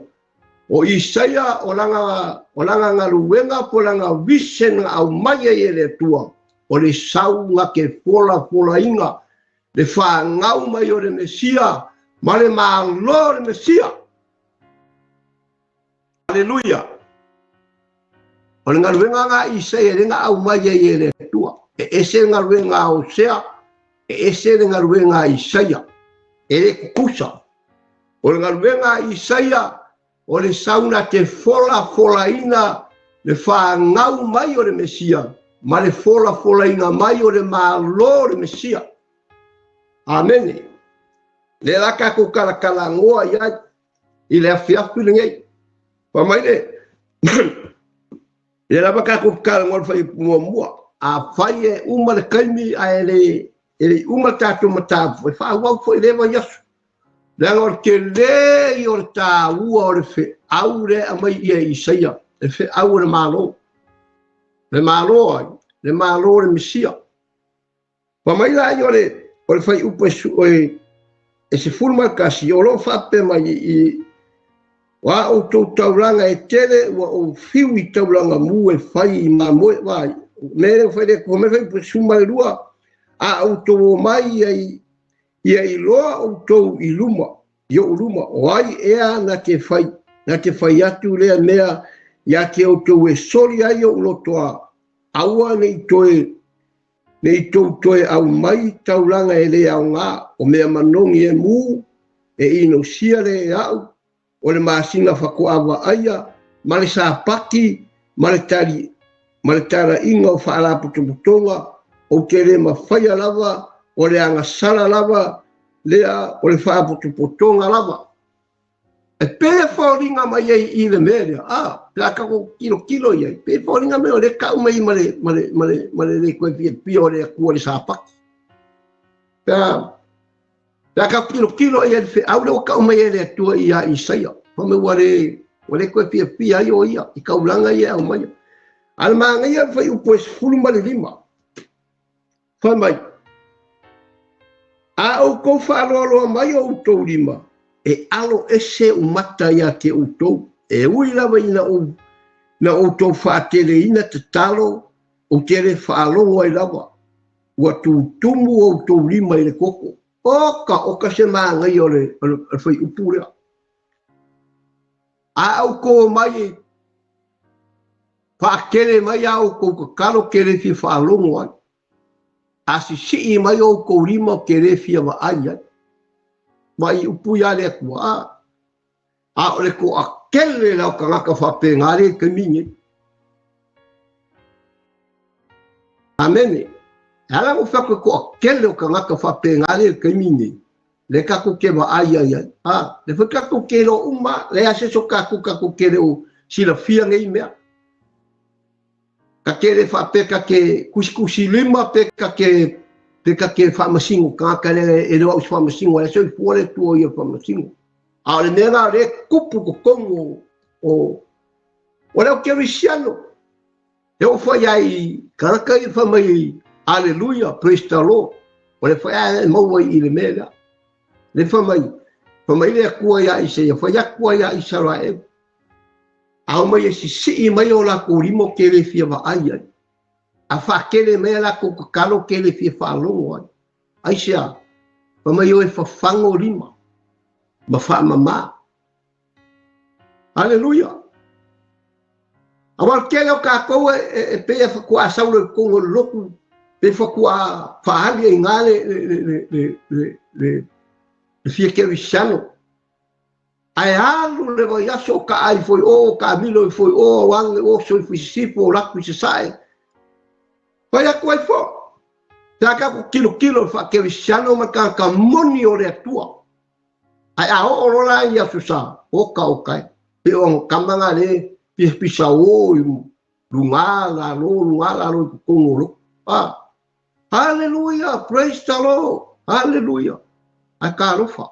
O Isaia o langa ngā luenga po langa visen au mai e le atua. O le sau ngā ke fola fola inga, le whangau mai o le Mesia, ma le malo le Mesia. Aleluia. O le ngaluenga ngā Isaia le ngā au mai e le atua. E ese ngaluenga a Hosea, e ese le ngaluenga a Isaia, e le kukusa. O le ngaluenga a Isaia, o le sauna te fola folaina le whangau mai o le Mesia, ma le fola folaina mai o le malo le Mesia. Amene. Le laka ko kalakalangoa ia i le afiafi le ngei. Pa mai le, le lava ka ko kalangoa whai mua mua. A whai e uma le kaimi a e le uma tātou matapu. E wha au fo i lewa yasu. Leanga o te le i o le tāua o le wheau le a mai ia Isaia. Le wheau o le malo. Le malo ai. Le malo le Mesia. Pa mai la i o le whai upu e se fulu kasi o lo whape mai i wa o tō tauranga e tele ua o whiu i tauranga mu e whai i mā moe wai. Mere whai le ko me whai upu suma le lua a o tō mai ia i loa o tō i luma, i o luma, o ai ea na te whai, Na te fai atu lea mea ia te outou e soli ai ou lotoa, aua ne i toe ne i tou toe aumai taulaga e le aoga, o mea manogi e mu, e inosia le e au, o le masina faatoa vaaia, ma le sapati, ma le tali, ma le talaiga o faalapotopotoga, ou te le mafaia lava, o le agasala lava, lea o le faapotopotoga lava. E pei e foliga mai ai i le mea lea, pe a tatou tilotilo i ai, pe e foliga mai o lea tau mai ma le, ma le, ma le, ma le le toe fiafia o le Atua i le sapati. Pe a tatou tilotilo i ai i le feau lea ua tau mai e le Atua ia Isaia, fai mai ua le toe fiafia ai o ia i taulaga ia e aumaia. A le manaia le fuaiupu e 15, fai mai, a outou faaloaloa mai o outou lima, e alo ese umata ia te outou, e ui lava ina na outou faateleina tatalo, ou te le faalogo ai lava, ua tutumu outou lima i le koko. Oka, oka se manaia o le fuaiupu lea. A outou mai faatele mai a outou tatalo ke le fia faalogo ai. A sisii mai outou lima ke le fia vaai ai. Mai upu ia le Atua. A o le toatele la o tagata faapena le taimi nei. Amene. E ala o fai atu e toatele o tagata faapena le taimi nei. Le tatou ke vaai ai ai. Le foi tatou ke iloa uma, le a se so tatou tatou ke le o silafia nei mea. Ka te le faapea ka te kusikusi lima pe ka te faamasino tagata le e le o au se faamasino, le soifua le Atua ia faamasino. A o le mea la le kupu totonu o le au kerisiano. E o fai ai tagata ia fai mai Alleluia, praise the Lord. O le fai ai e maua i le mea lea. Le fai mai le Atua ia Isaia, fai atu ia Isaraelu. A o mai e sisii mai o latou lima ke le fia vaai ai. A faatele mai a latou tatalo ke le fia faalogo ai. Aisea, fai mai o e fafago lima ma faamama. Aleluia. Aua o le tele o tatou e pei e faatoa sau le totonu o le lotu, pe faatoa faali ai i ina le fia kerisiano. Ae alu le vaiaso o ka ai foi o, ka milo i foi o, o age o, soifua i sisifo, o laku i sasae. Fai atu ai foi. Pe a tatou tilotilo i le faakerisiano ma le tagata moni o le Atua. Ae a oo loa la i aso sa, oka oka e. Pe o kama ngā le pisa o i luga lalo, luga lalo i totonu o lotu. Hallelujah, praise the Lord, hallelujah. Ae talofa.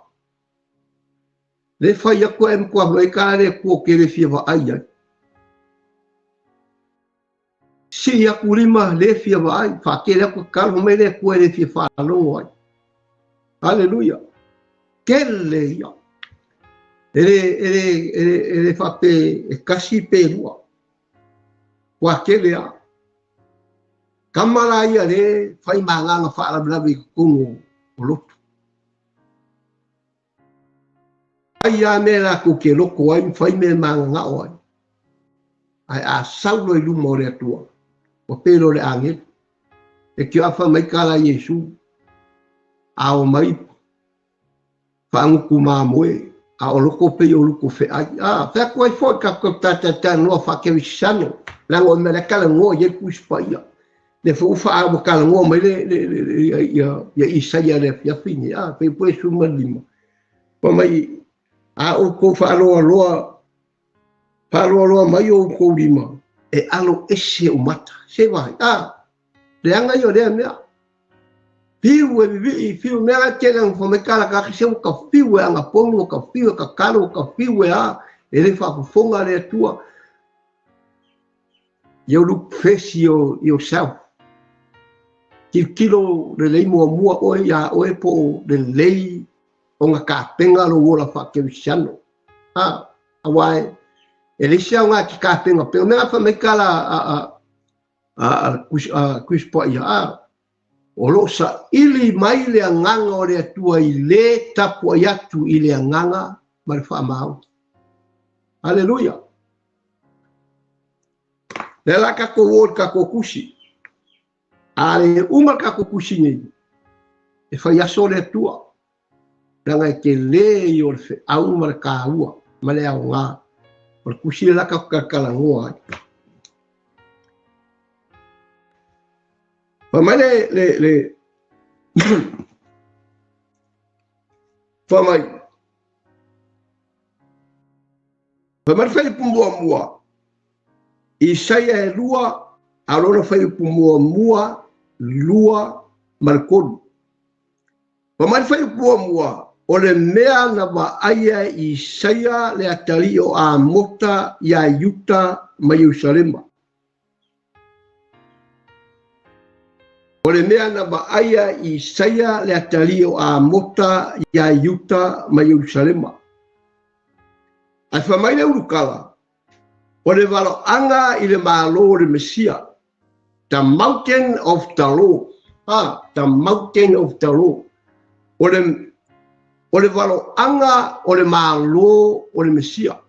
Le fai atu e matua mai ka le Atua ke le fia vaai ai. Sii aku lima le fia vaai, faatele aku tatalo mai le Atua e le fia faalogo ai. Hallelujah. Tele ia. E le faape e kasi pe lua. Ua tele a. Kama la ia le fai magaga faalavelave i totonu o lotu. Fai a mea latou ke loko ai, fai mea magagao ai. Ae a sau loa i luma o le Atua, ua pei loa le agelu. E tio afa mai ka la Iesu, a o mai faagutu mamoe, a o loko pei o luko feai. Fai atu ai foi tatou tatatanoa faakerisiano, leaga o le mea lea talanoa i ai le Tusi Paia. Le foi ua faa talanoa mai le ia Isaia le afiafi nei. Fai po e 15. Fai mai, a outou faaloaloa mai o outou lima, e alo ese umata. Se vai. Leaga ia o lea mea. Fiu e vivii, fiu mea la tele ang fai mai kala kaka se ua ka fiu e agaponu, ua ka fiu e tatalo, ua ka fiu e a, e le faafofoga le Atua. You look face yourself. Tilotilo lelei muamua oe ia oe po o lelei o ngā kapenga lo ola faakerisiano. Aua e le isi aoga te kapenga pea. O mea fai mai kala a Tusi Paia. O loo saili mai le agaga o le Atua i le tapuai atu i le agaga ma le faamaoni. Aleluia. Le la kako o kako kusi. A le uma kako kusi nei. E fai aso le tua. Langa e te le i o le wheau ma le kāua, ma le au ngā. O le kusi le laka kakalangoa ai. Fa mai le fa mai. Fa mai whai pumua mua. Isaia e lua, a lona whai pumua mua, lua ma le kolu. Fa mai whai pumua mua, o le mea na vaaia Isaia le atali o Amota ia Iuta ma Ierusalema. O le mea na vaaia Isaia le atali o Amota ia Iuta ma Ierusalema. Ai fa mai le ulukala, o le valoanga i le malo o le Mesia, the mountain of the Lord. Ah, the mountain of the Lord. O le valoanga o le malo o le Mesia.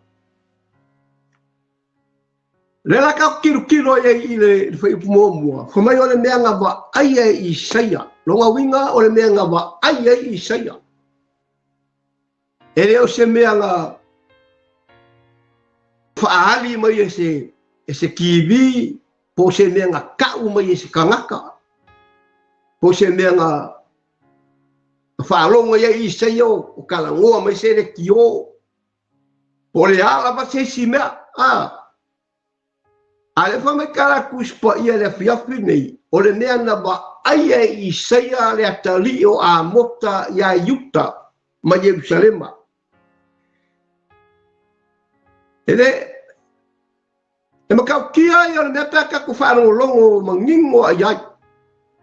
Le la ka kilo kilo e i le whaiupu mua. Fa mai o le mea nga vaaia Isaia. Longa winga o le mea nga vaaia Isaia. E leo se mea nga whaali mai e se kiwi, po se mea nga kau mai e se kangaka. Po se mea nga whaalonga ia Isaia o kalangoa mai se le kio. Po le ala pa se si mea. Ah. A le whamai kara kuspa ia le fiafi nei, o le mea na vaaia Isaia le atali o Amota ia Iuta ma Ierusalema. E le, e makau kia ia o le mea pea kako whaalongolongo mangingo ai ai.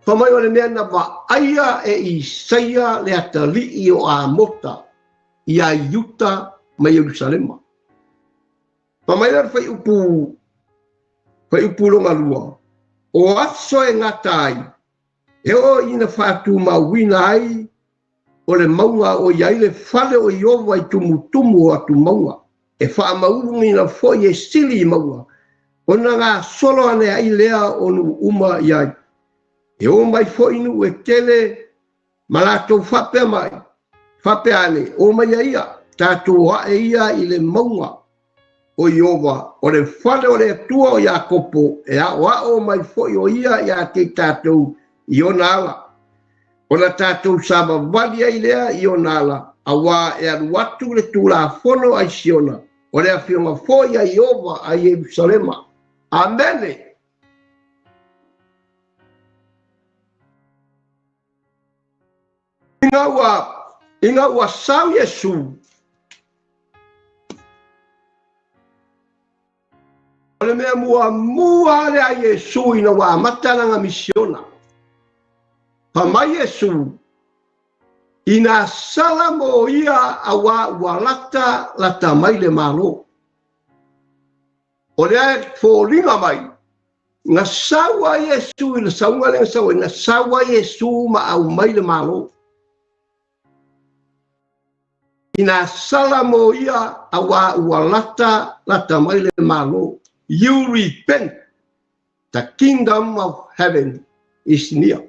Whamai o le mea na vaaia e Isaia le atali o Amota ia Iuta ma Ierusalema. Whamai le whai upu, whai upu longa lua. O aso e ngata ai, e o ina whātu mauina ai, o le maunga o iai le fale o Iova i tumutumu o atu maunga. E wha maurungina foi e sili i maunga. O na ngā solo ane ai lea o nu uma iai. E o mai foi nu e tele, ma lātou whapea mai. Whapea ane, o mai ia, tātou hae ia i le maunga o Iova, o le fale o le Atua o Iakopo, e ao ao mai foi o ia ia te tātou i ona ala. O na tātou savavali ai lea i ona ala, a wā e alu atu le tūlafono ai Siona, o le afioga foi a Iova a Ierusalema. Amene! Inga ua sau Iesu, o le mea mua mua le a Iesu ina ua amata lana misiona. Fa mai Iesu, ina sala mo ia a ua ua lata lata mai le malo. O lea e fōlinga mai, nga sau a Iesu i le saunga le sau, nga sau a Iesu ma au mai le malo. Ina sala mo ia a ua ua lata lata mai le malo. You repent, the kingdom of heaven is near.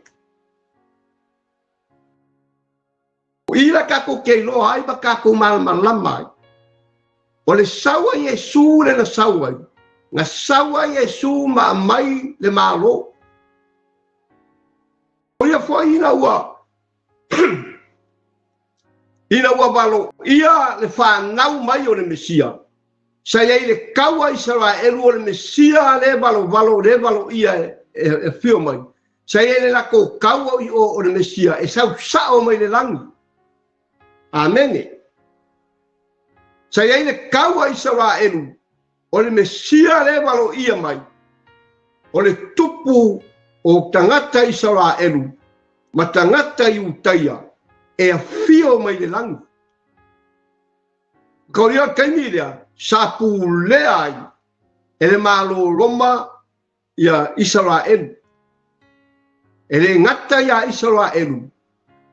O ila kako ke loa ai ma kako malamalama ai. O le saua Iesu le na saua ai. Nga saua Iesu ma mai le malo. O ia foi ina ua ina ua valo ia le whanau mai o le Mesia. Sa iai le kaua Israelu o le Mesia le valo valo le valo ia e fio mai. Sa iai le lako kaua i o le Mesia e sau sao mai le langi. Amene. Sa iai le kaua Israelu o le Mesia le valo ia mai. O le tupu o tangata Israelu ma tangata Iutaia e fio mai le langi. Ka ia kaimi lea, sa pulea ai e le malo Roma ia Israelu. E le ngata ia Israelu,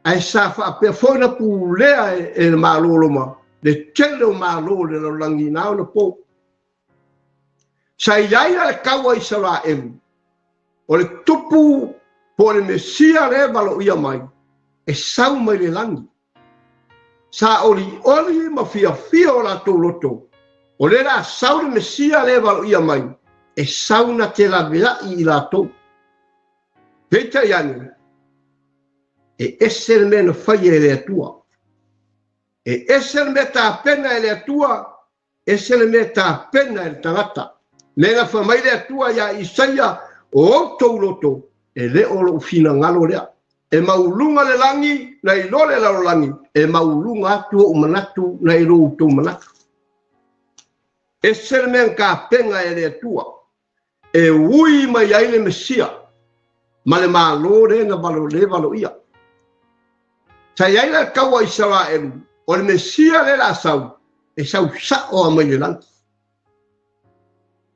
ai sa whaapea foi na pulea e le malo Roma le tele o malo o le lalolagi na ona po. Sa i ai la le kaua a Isaraelu, o le tupu po o le Mesia lea e valoia mai, e sau mai le lagi. Sa olioli ma fiafia o latou loto, o lea o le a sau le Mesia lea e valoia mai, e sau na te laveai i latou. Peitai ane, e ese le mea na faia e le Atua. E ese le mea tapena e le Atua, ese le mea tapena e le tagata. Mea na fai mai le Atua iā Isaia, o outou loto, e le o lou finagalo lea. E mauuluga le lagi nai lo le lalolagi, e mauuluga atu ou manatu nai lo outou manatu. Ese le mea na tapena e le Atua, e ui mai ai le Mesia ma le Malo lea na valoia. Sa i ai la le kaua a Isaraelu, o le Mesia lea o le a sau, e sau sao lava mai le lagi.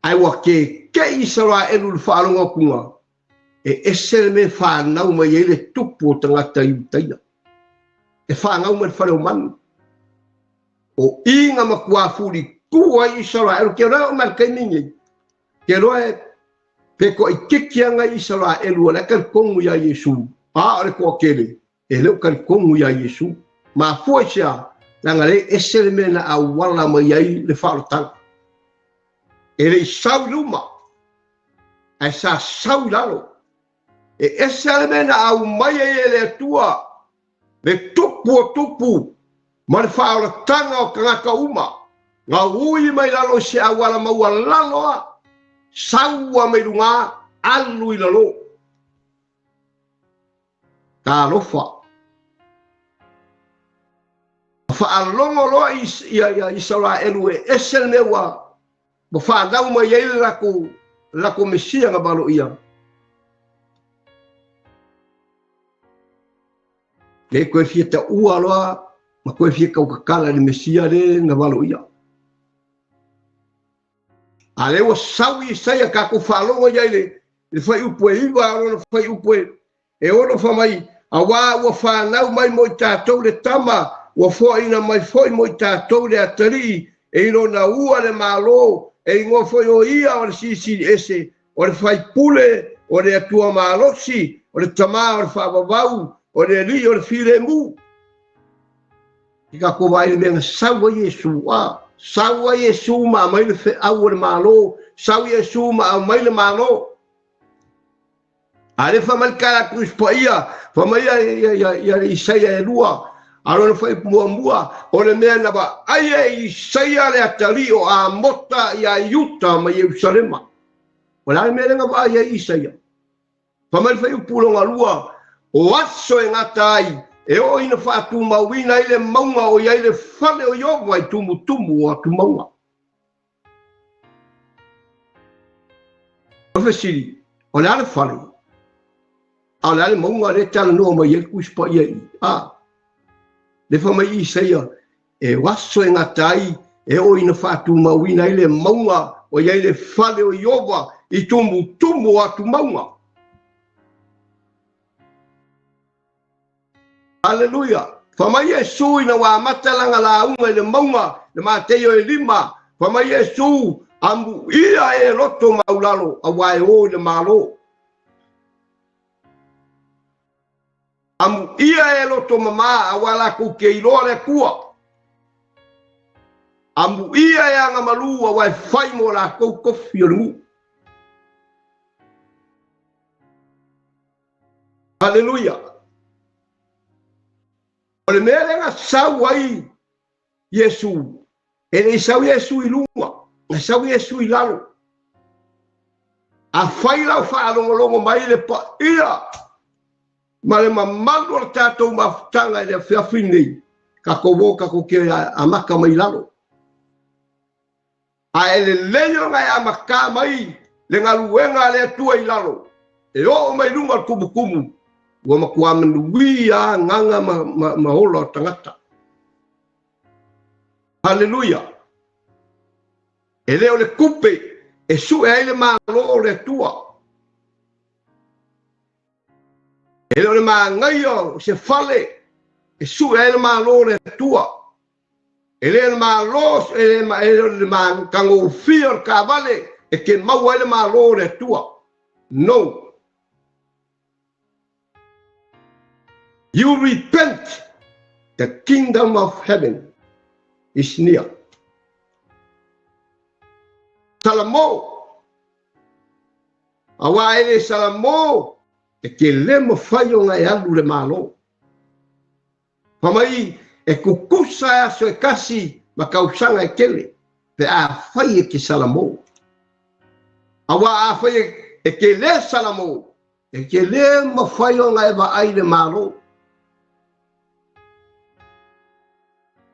Ae ua keke'i Isaraelu i le faalogo atuga, e ese le mea e fanau mai ai le tupu o tagata Iutaia. E fanau mai le fale o manu. O i na matua fulitu ai Isaraelu, ke loa e oo mai le taimi lenei, ke loa e pe toaitiiti lava nai Isaraelu o la e talitonu iā Iesu, a o le toatele e le o talitonu iā Iesu. Mafua i se a? Leaga lea e ese le mea na auala mai ai le faaolataga. E le i sau i luma, ae sa sau i lalo. E ese lava le mea na aumai ai e le Atua le tupu o tupu ma le faaolataga o tagata uma, na ui mai lalo i se auala maualalo a, sau a mai luga, alu i lalo. Talofa. Faalogo loa Isaraelu e ese le mea ua fanau mai ai le latou Mesia na valoia. Le toe fia taua loa ma toe fia tautatala i le Mesia le na valoia. A lea ua sau Isaia tatou faalogo i ai le fuaiupu e 9 a lona fuaiupu e 6 fai mai, auā ua fanau mai mo i tatou le tama, ua foaina mai foi mo i tatou le atalii, e i lona ua le Malo, e igoa foi o ia o le Silisili Ese, o le Faipule, o le Atua Malosi, o le Tama o le Faavavau, o le Alii o le Filemu. I tatou vaai i le mea na sau ai Iesu, a sau ai Iesu ma aumai le feau o le Malo, sau Iesu ma aumai le Malo. A lea fai mai le tala a Tusi Paia, fai mai ia Isaia e 2, a lona fuaiupu muamua, o le mea na vaai e Isaia le atalii o Amota iā Iuta ma Ierusalema. O le a le mea lea na vaai ai Isaia? Fai mai le fuaiupu lona 2, o aso e gata ai, e oo ina faatumauina ai le mauga o i ai le fale o Ieova i tumutumu o atumauga. O le fesili, o le a le fale? A o le a le mauga lea e talanoa mai ai le Tusi Paia i i? A, lea fai mai Isaia, e aso e gata ai, e oo ina faatumauina ai le mauga o i ai le fale o Ieova i tumutumu o atumauga. Aleluia! Fai mai Iesu ina ua amata lana lauga i le mauga, le Mateio e 5, fai mai Iesu, amuia e loto maulalo, auā e o i le Malo. Amuia e loto mamā, auā latou te iloa le Atua. Amuia e agamalu, auā e fai mo latou tofi o le nuu. Aleluia! O le mea lea na sau ai Iesu, e le i sau Iesu i luga, na sau Iesu i lalo. Afai lau faalogologo mai le paia ma le mamalu o le tatou mafutaga i le afiafi lenei, tatou o tatou te amata mai lalo. A e lelei ona e amatā mai le galuega a le Atua i lalo, e oo mai luga o le tumutumu, ua matua manuia agaga ma ola o tagata. Haleluia! E le o le tupe e sue ai le Malo o le Atua. E le o le manaia o se fale e sue ai le Malo o le Atua. E le malo e le matagofie o le taavale e te maua ai le malo o le Atua. No. You repent. The kingdom of heaven is near. Salamo. Auā e le Salamo e te le mafai ona e alu le malo. Fai mai e kukusa e aso e kasi ma tausaga e tele pe afai e te Salamo. Auā afai e te le Salamo e te le mafai ona e vaai le malo.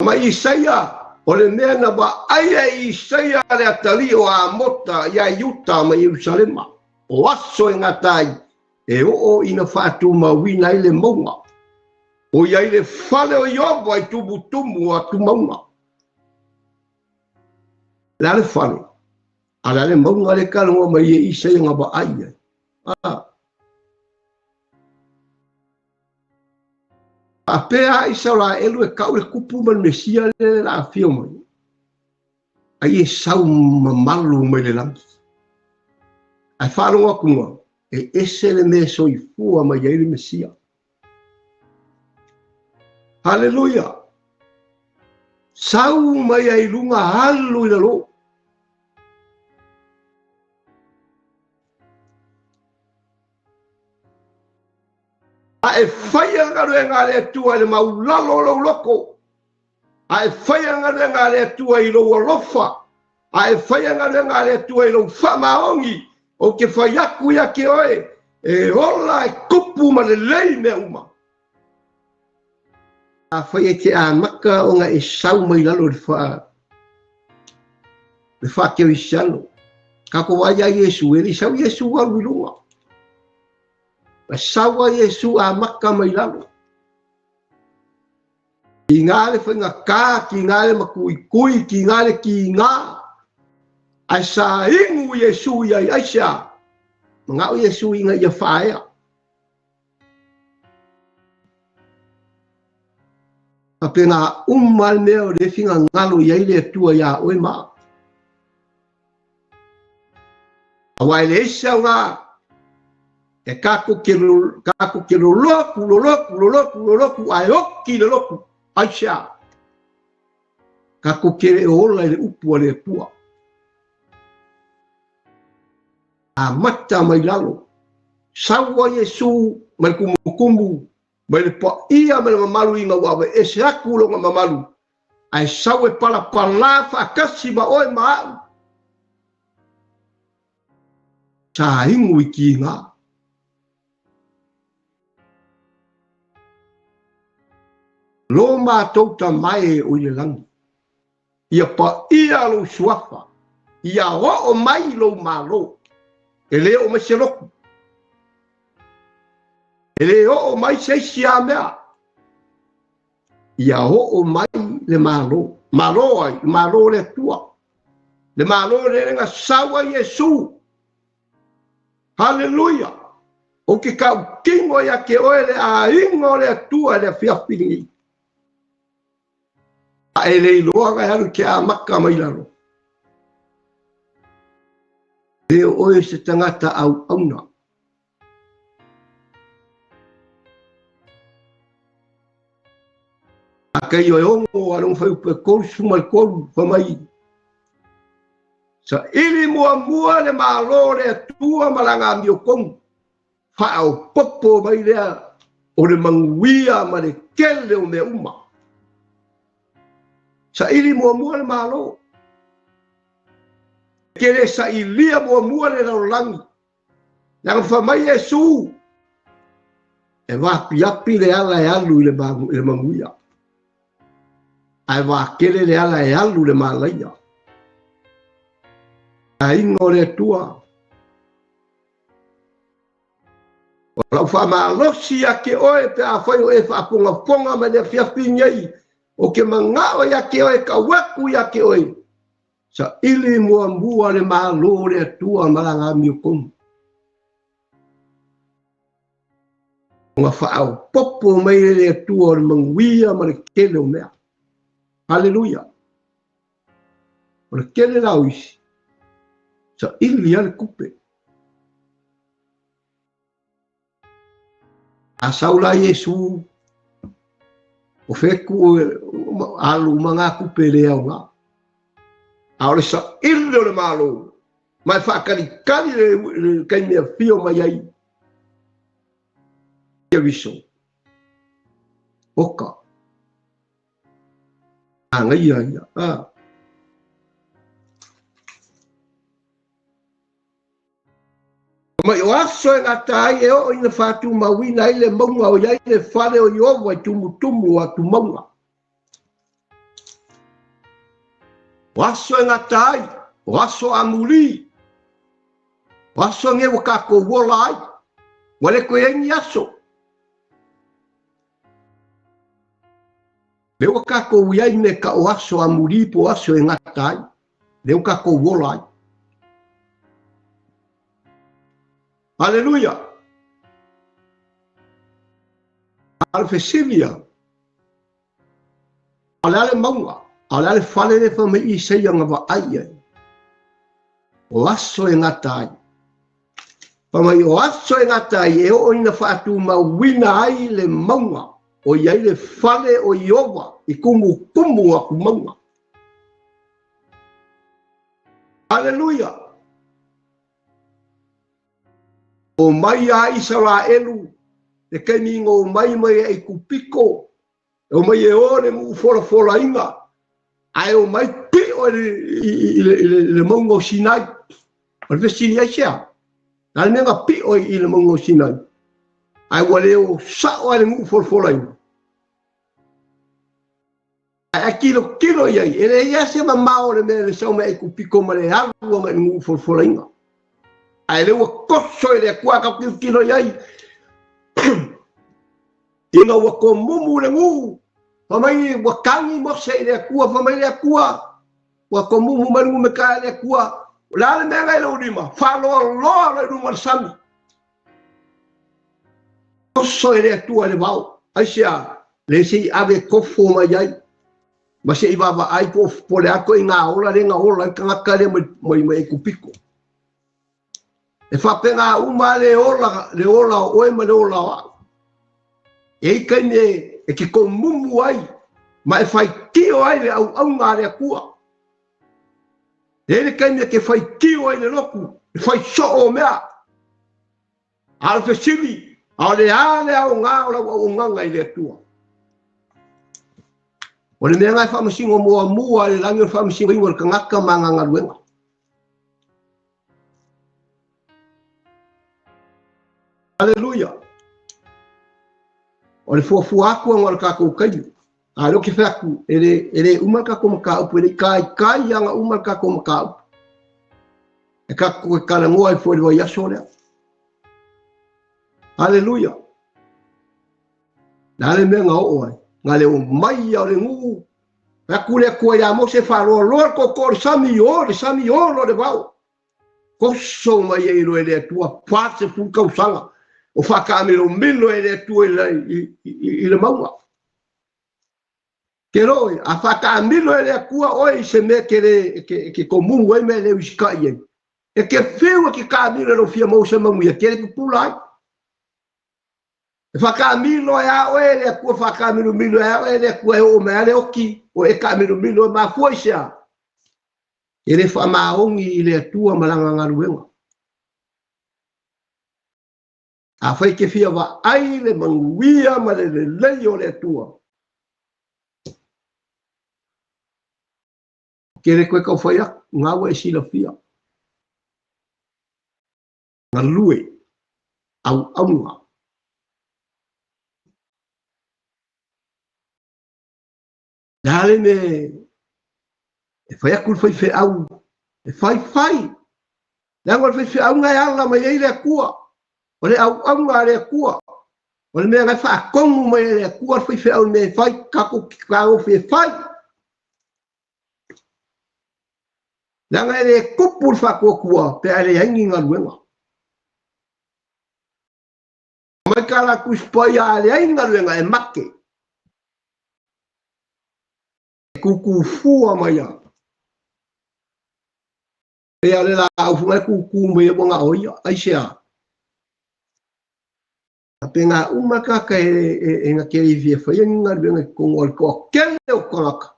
Ma Isaia o le mea na vaai e Isaia le atalii o Amota ia Iuta ma Ierusalema. O aso e gata ai e oo ina faatumauina ai le mauga. O i ai le fale o Ieova i tumutumu o atumauga. Le a le fale, a le a le mauga le talanoa mai e Isaia na vaai ai. Faapea a Isaraelu e kau le kupu ma le Mesia le la afio mai. Ai e sau mamalu mai le lagi. Ai faalogo atu e ese le mea soifua mai ai le Mesia. Haleluia! Sau mai ai luga alu i lalo. A e faia le galuega a le Atua i le maulalo o lou loko. A e faia le galuega a le Atua i lou alofa. A e faia le galuega a le Atua i lou faamaoni. Ou te fai atu ia te oe, e ola e tupu ma lelei mea uma. Afai e te amata ona e sau mai lalo le faakerisiano. Tatou vaai ia Iesu, e le i sau Iesu alu i luga. Ma sau a Iesu amata mai lalo. Kiga le faigata, kiga le matuitui, kiga le kiga. Ae sa inu Iesu ia i aisea. Manao Iesu ina ia faaea. Faapena uma le mea o le finagalo i ai le Atua iā oe ma au. Auā e leai se aoga e tatou te lolotu, lolotu, lolotu, lolotu, ae oti le lotu, aisea? Tatou te le ola i le upu a le Atua. Amata mai lalo. Sau a Iesu mai le tumutumu, mai le paia ma le mamalu ina ua aveese atu lona mamalu, ae sau e palapala faatasi ma oe ma au. Sa inu i kiga. Lo matou tamae o i le lagi. Ia paia lou suafa, ia oo mai lou malo. E le oo mai se lotu. E le oo mai se isi a mea. Ia oo mai le malo. Malo ai, le malo le Atua. Le malo le na sau ai Iesu. Haleluia! Ou te tautino ia te oe le aiga o le Atua i le afiafi lenei. A e le iloa na e alu te amata mai lalo. E o oe se tagata auauna. A kei o e ono a lona fuaiupu e 33 fai mai. Saili muamua le malo o le Atua ma lana amiotonu. Faaopoopo mai lea o le manuia ma le tele o mea uma. Saili muamua le malo. Ke le sailia muamua le lalolagi. Leaga fai mai Iesu, e vaapiapi le ala e alu i le manuia. Ae vaatele le ala e alu le malaia. Aiga o le Atua. O lau faamalosi ia te oe pe afai o e faafogafoga mai le afiafi nei, o ke manao ia te oe kau atu ia te oe. Saili muamua le malo o le Atua ma lana amiotonu. Ona faaopoopo mai le Atua o le manuia ma le tele o mea. Haleluia! O le tele la o isi, saili lava le tupe. A sau la Iesu, o fetu alu uma ngā tupe le aoga. A o le saili o le Malo, ma e faakalikali le taimi e afio mai ai ia viso. Oka. Agaia ia. A. Mai o aso e gata ai e oo ina faatumauina ai le mauga o i ai le fale o Ieova i tumutumu o atumauga. O aso e gata ai, o aso amuli, o aso nei ua tatou ola ai, ua le toe i ai ni aso. Lea ua tatou i ai me ka o aso amuli po o aso e gata ai, lea ua tatou ola ai. Aleluia! A o le fesili a, o le a le mauga, a o le a le fale lea fai mai Isaia na vaai i ai? O aso e gata ai. Fai mai o aso e gata ai e oo ina faatumauina ai le mauga o i ai le fale o Ieova i tumutumu o atumauga. Aleluia! O mai a Isaraelu le taimi ina omai mai e Aikupito, e omai e o le nuu folafolaina, ae omai pio i le mauga o Sinai. O le fesili aisea? Le a le mea na pio ai i le mauga o Sinai? Ae ua le o sao lava i le nuu folafolaina. Ae a tilotilo i ai, e leai lava se mamao o le mea le sau mai Aikupito ma le alu agai i le nuu folafolaina. Ae lea ua toso e le Atua a tatou tilotilo i ai, ina ua tomumu le nuu, fai mai ua tagi Mose i le Atua, fai mai le Atua, ua tomumu mai le nuu me taea le Atua, o le a le mea na i lou lima, faaloaloa loa i luga o le sami. Toso e le Atua i le vao, aisea, le se i ave tofo mai ai, ma se i vaavaai po o le a ituaiga ola lea na ola ai le tagata lea mai Aikupito. E faapena uma le ola, le ola o oe ma le ola o au. E i ai taimi e te tomumu ai ma e faitio ai le auauna a le Atua. E i ai le taimi e te faitio ai le lotu, e fai soo o mea. A o le fesili, a o le a le aoga o lau auaunaga i le Atua? O le mea lena e faamasino muamua i le lagi o le faamasinoina o le tagata ma ana galuega. Aleluia! O le fuafua atu ona o le tatou taimi. A lea ou te fai atu, e le uma le tatou mataupu, e le i taitai lava ona uma le tatou mataupu. E tatou te talanoa ai foi i le vaiaso lea. Aleluia! Le a le mea na oo ai? Na le omai ia o le nuu, fai atu le Atua ia Mose, faaloaloa le tootoo o le sami, o le sami, o lo le vao. Toso mai ai loa e le Atua 40 tausaga o faataamilomilo e le Atua i le mauga. Ke loe, a faataamilo e le Atua oe i se mea e te tomumu ai ma e le usitai ai. E te fiu e te taamilo e lou fia maua se manuia, te le pupula ai. E faataamilo ai a oe e le Atua, faataamilomilo ai a oe e le Atua e oo mai a le oti, o e taamilomilo e mafua i se a? E le faamaoni i le Atua ma lana galuega. Afai e te fia vaai le manuia ma le lelei o le Atua, ke le koe tau fai atu, ngā ua e silafia. Galue, auauna. Le a le mea e fai atu le faifeau, e faifai. Leaga o le faifeauga e ala mai ai le Atua. O le auauna a le Atua. O le mea na e faatonu mai e le Atua le faifeau i le mea e fai, tatou te taofi e fai. Leaga e le tupu le faatuatua pe a leai ni galuega. Mai ka la Tusi Paia a leai ni galuega e mate. E tūtū fua mai a. E a le laau funga e kūkū mai e wanga o ia, ai se a. A pe ngā uma kaka e ngā kere i fia whaia ni ngā ruenga i kongo o le koa kele o kangaka.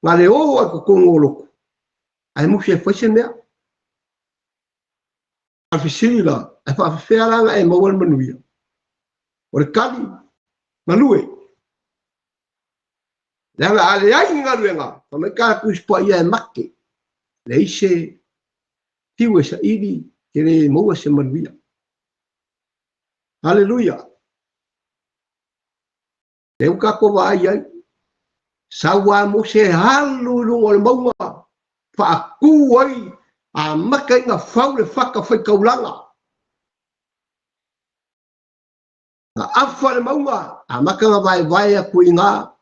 Ngā le o ai ko kongo o loko. Ai musi e whai se mea. A fisiri la, e whaafewhea ranga e maua le manuia. O le kali, malue. Leaga a leai ni galuega, fai mai ka Tusi Paia e make, leai se tiu e saili ke le maua se manuia. Haleluia! Lea ua tatou vaai ai, sau a Mose e alu i luga o le mauga, faatu ai, amata ai ona fau le fata faitaulaga. Na afa le mauga, amata ona vaevae atu i ina,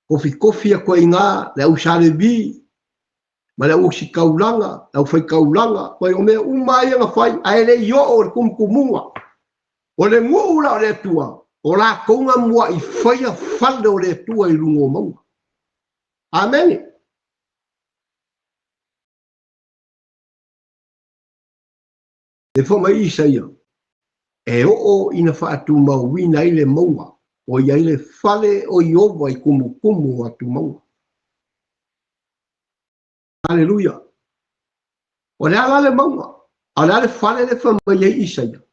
kofikofi atu ai i ina le au Sa Levi ma le au ositaulaga, le aufaitaulaga, mai o mea uma ia na fai, ae le i oo i le tumutumuga. O le nuu la o le Atua, o latou na mua'i faia fale o le Atua i luga o mauga. Amene. E fai mai Isaia, e oo ina faatumauina ai le mauga, o i ai le fale o Ieova i kumukumu o atumauga. Aleluia! O le a la le mauga? A o le a le fale le fai mai ai Isaia?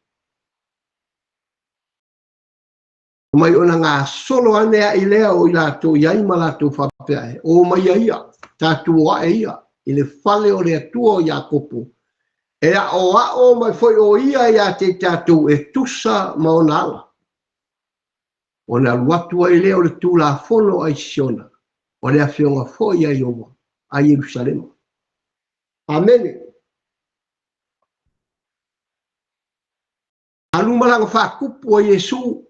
Mai ona gasolo ane ai lea o i latou i ai ma latou faapea e, o mai ia ia, tatou o ae ia, i le fale o le Atua o Iakopo, e aʻoaʻo mai foi ʻo ia iā te tatou e tusa ma ona ala. Ona alu atu ai lea o le Tulafono a i Siona, o le afioga foi a Ieova a Ierusalema. Amene. Alu malaga faatupu a Iesu.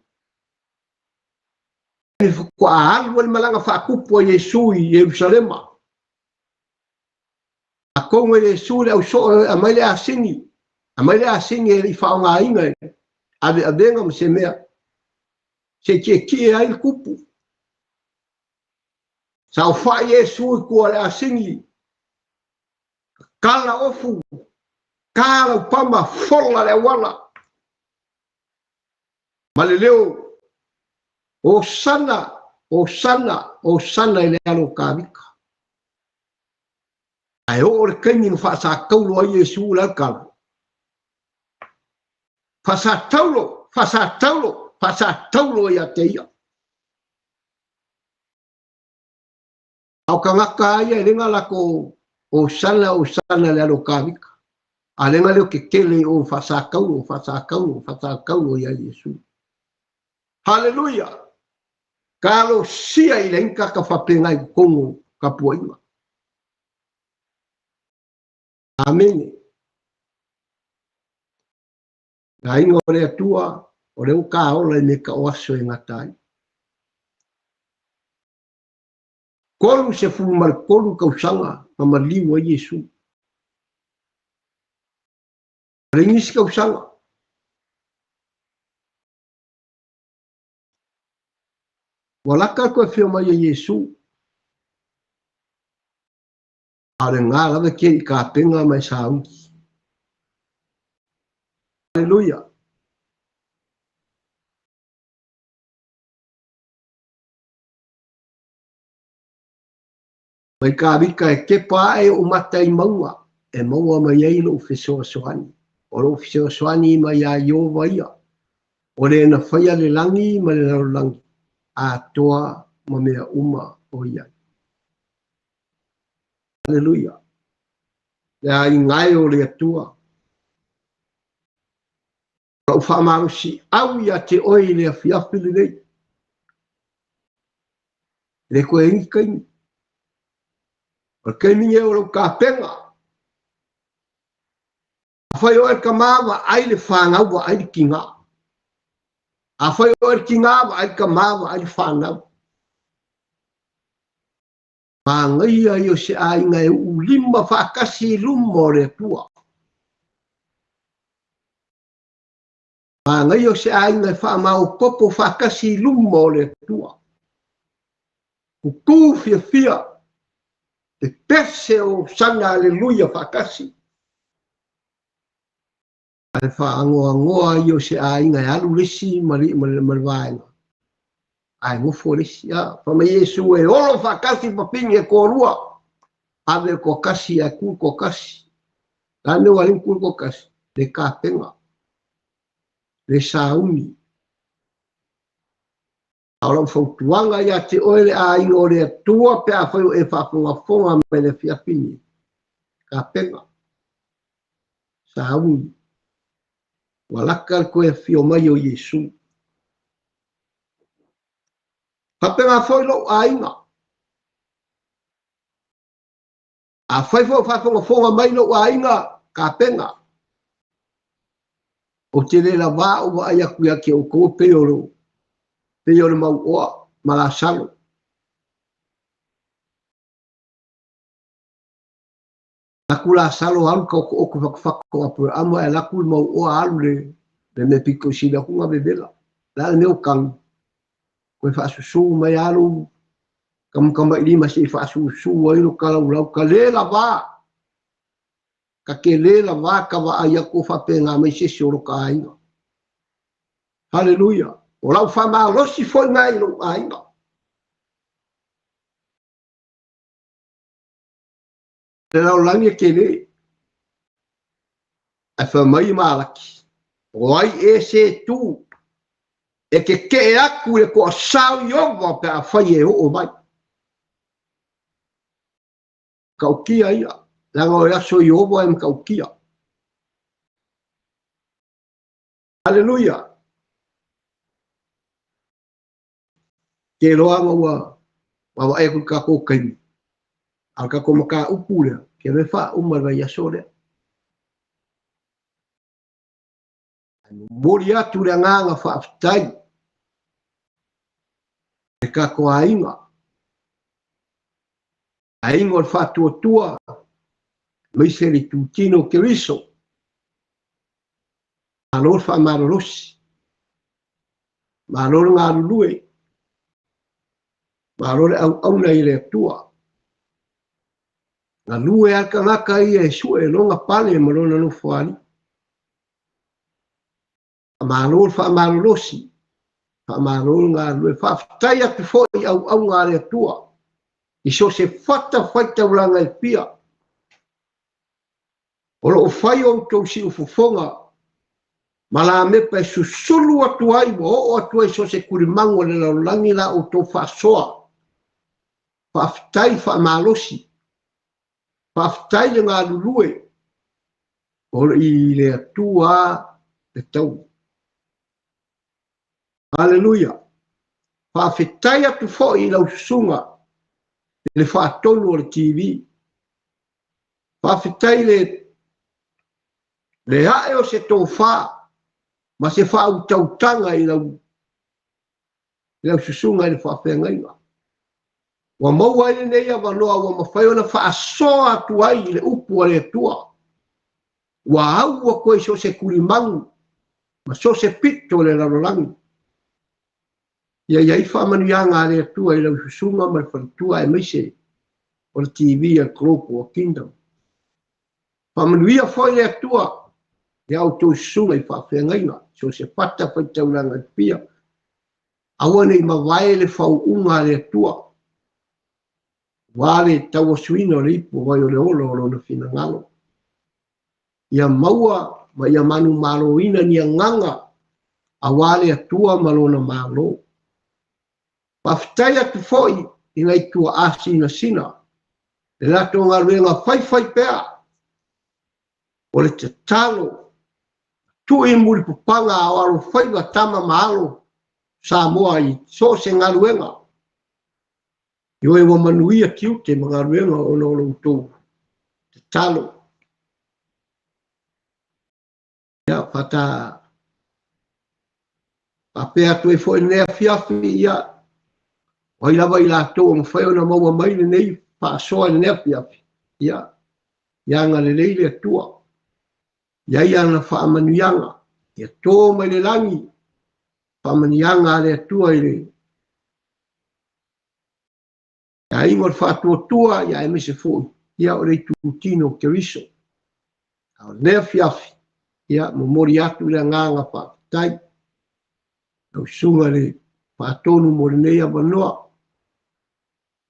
E faatoa alu ai le malaga faatupu a Iesu i Ierusalema. Atonu e Iesu le ausoo e aumai le asini, aumai le asini e le i faaaogaina e aveavega ma se mea, se i tietie ai le tupu. Saofai Iesu i tua o le asini, kala ofu, ka laupama, fola le auala. Ma le leo, Hosana, Hosana, Hosana i le alo o Kavika. Ae oo le taimi na faasataulo ai Iesu i le aukala. Faasataulo, faasataulo, faasataulo ia te ia. A o tagata ia e le na latou Hosana, Hosana i le alo o Kavika. A le na leo tetele o faasataulo, faasataulo, faasataulo ia Iesu. Haleluia! Talosia i le ita ka faapena i totonu o tapuaiga. Amene. Le aiga o le Atua, o lea ua ta ola i mea ta o aso e gata ai. 33 tausaga na maliu ai Iesu. O le nisi tausaga. Ua lata le toe afio mai o Iesu. A o lena lava e te i tapena ma e sauni. Aleluia! Mai Kavika e kepa ae oʻu mata i mauga, e maua mai ai loʻu fesoasoani. O loʻu fesoasoani mai iā Ieova ia, o le na faia le lagi ma le lalolagi, atoa ma mea uma o i ai. Aleluia! Le aiga e o le Atua. O lau faamalosiau ia te oe i le afiafi lenei. E le toe i ai ni taimi. O le taimi lenei o lau tapena. Afai oe le tama, vaai le fanau, vaai le tina. Afai oe le tina, vaai le tama, vaai le fanau. Manaia ia o se aiga e uulima faatasi i luma o le Atua. Manaia o se aiga e faamaopopo faatasi i luma o le Atua. Tutu fiafia. Pepese o sana aleluia faatasi. Ae faagoagoa ia o se aiga e alu le isi ma le vaega. Ae nofo le isi. Fai mai Iesu e olo faatasi papini e toalua. Ave le toatasi ae tu le toatasi. O le a le mea ua ala ai ona tu le toatasi? Le tapena. Le sauni. A o lau fautuaga ia te oe le aiga o le Atua pe afai o e faafogafoga mai le afiafi nei, tapena, sauni, ua lata le toe afio mai o Iesu. Faapena foi lou aiga. Afai foi o faafogafoga mai lou aiga, tapena. Ou te le lavā ou vaai atu ia te outou pei o le pei o le mauoa ma Lasalo. Alu atu Lasalo alu ka otooto fatufatu o Aperamo ae alu atu le mauoa alu le mea pito i sili atu ona vevela. O le a le mea o tagi? Toe faasusu mai alu tamatamailima se i faasusu ai lo talaulau. Ka le lavā, ka te le lavā ka vaai atu o faapena mai se isi o lo ta aiga. Haleluia. O lau faamalosi foi lena i lou aiga. Le lalolagi e tele. Ae fai mai Malaki, o ai ea se tu e tetee atu i le toasao Ieova pe afai e oo mai. Matautia ia, leaga o le aso Ieova e matautia. Aleluia! Te iloa ua vaavaai atu i le tatou taimi, a o le tatou mataupu lea, ke loa e faauma i le vaiaso lea. Ae momoli atu le agaga faafetai i le tatou aiga, aiga o le faatuatua, aemaise le itutino o Keriso. Malo le faamalolosi, malo le galulue, malo le auauna i le Atua. Galue lava le tagata ia e sue lona pale ma lona nofoalii. Faamalo le faamalolosi, faamalo le galulue. Faafetai atu foi i auauna a le Atua i so o se fatafaitaulaga e fia. O lo o fai o outou siufofoga ma lamepa e susulu atu ai ua oo atu ai so o se tulimagu o le lalolagi la outou faasoa. Faafetai faamalosi, faafetai le galulue o i le Atua le taui. Aleluia! Faafetai atu foi i lau susuga i le faatonu o le TV. Faafetai le ae o se tofa ma se faautautaga i lau susuga i le faafeagaiga. Ua maua ai lenei avanoa ua mafai ona faasoa atu ai i le upu a le Atua. Ua au atu ai so o se tulimagu ma so o se pito o le lalolagi. Ia i ai faamanuiaga a le Atua i lau susuga ma le faletua aemaise o le TV a Global Kingdom. Faamanuia foi le Atua i a outou susuga i faafeagaiga, so o se fatafaitaulaga e fia. Aua ne i mavae le fauuga a le Atua, aua le tauasuina o le ipu o vai o le ola o lona finagalo. Ia maua ma ia manumaloina ni agaga aua le Atua ma lona Malo. Faafetai atu foi i nai tuaa sinasina le latou galuega faifai pea o le tatalo tui mulipapaga a o alofaiva tama ma alo Samoa i so o se galuega. Ioe ua manuia tiute ma galuega ona o lo outou tatalo. Ia, faapea atu ai foi lenei afiafi, ia, o ai lava i latou o mafai ona maua mai lenei faasoa i lenei afiafi, ia, ia agalelei le Atua, ia i ai ana faamanuiaga, ia to mai le lagi, faamanuiaga a le Atua i le aiga. Aiga o le Faatuatua, ia aemaise foi, ia o le itutino o Keriso. A o lenei afiafi, ia momoli atu le agaga faafetai lau susuga i le faatonu mo lenei avanoa.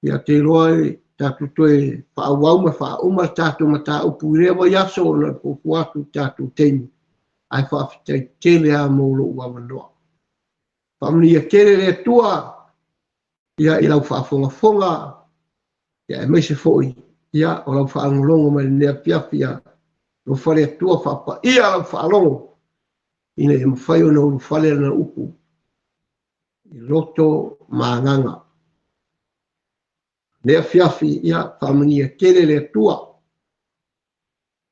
Ia te iloa e tatou toe faaauau ma faauma le tatou mataupu i lea vaiaso ona e fuafua atu i le tatou taimi, ae faafetai tele lava mo lou avanoa. Faamanuia tele le Atua ia i lau faafogafoga, ia aemaise foi ia o lau faalogologo mai lenei afiafi, ia alofa le Atua faapaia lau faalogo ina ia mafai ona ulufale lana upu i loto ma agaga. Lenei afiafi, ia faamanuia tele le Atua.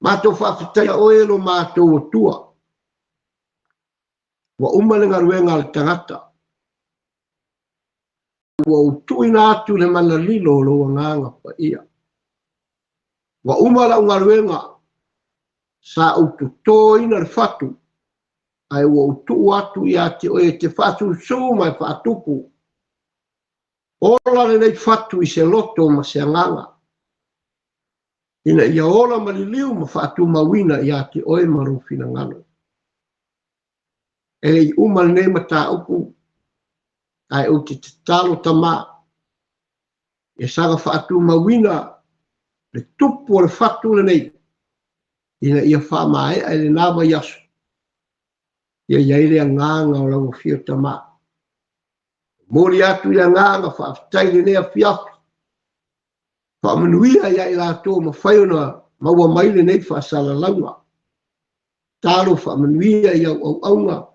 Matou faafetaia oe e lo matou Atua. Ua uma le galuega a le tagata. Ua ou tuuina atu le mana lilo o lou agaga paia. Ua uma lau galuega, sa ou totoina le fatu, ae ua ou tuu atu ia te oe e te faasusu ma e faatupu. Ola lenei fatu i se loto ma se agaga, ina ia ola ma liliu ma faatumauina ia te oe ma lou finagalo. E le i uma lenei mataupu, ae ou te tatalo Tama, ia saga faatumauina le tupu o le fatu lenei, ina ia faamaea i lena vaiaso, ia i ai le agaga o lau afio Tama. Momoli atu le agaga faafetai i lenei afiafi, faamanuia ia i latou mafai ona maua mai lenei faasalalauga. Talo faamanuia i au auauna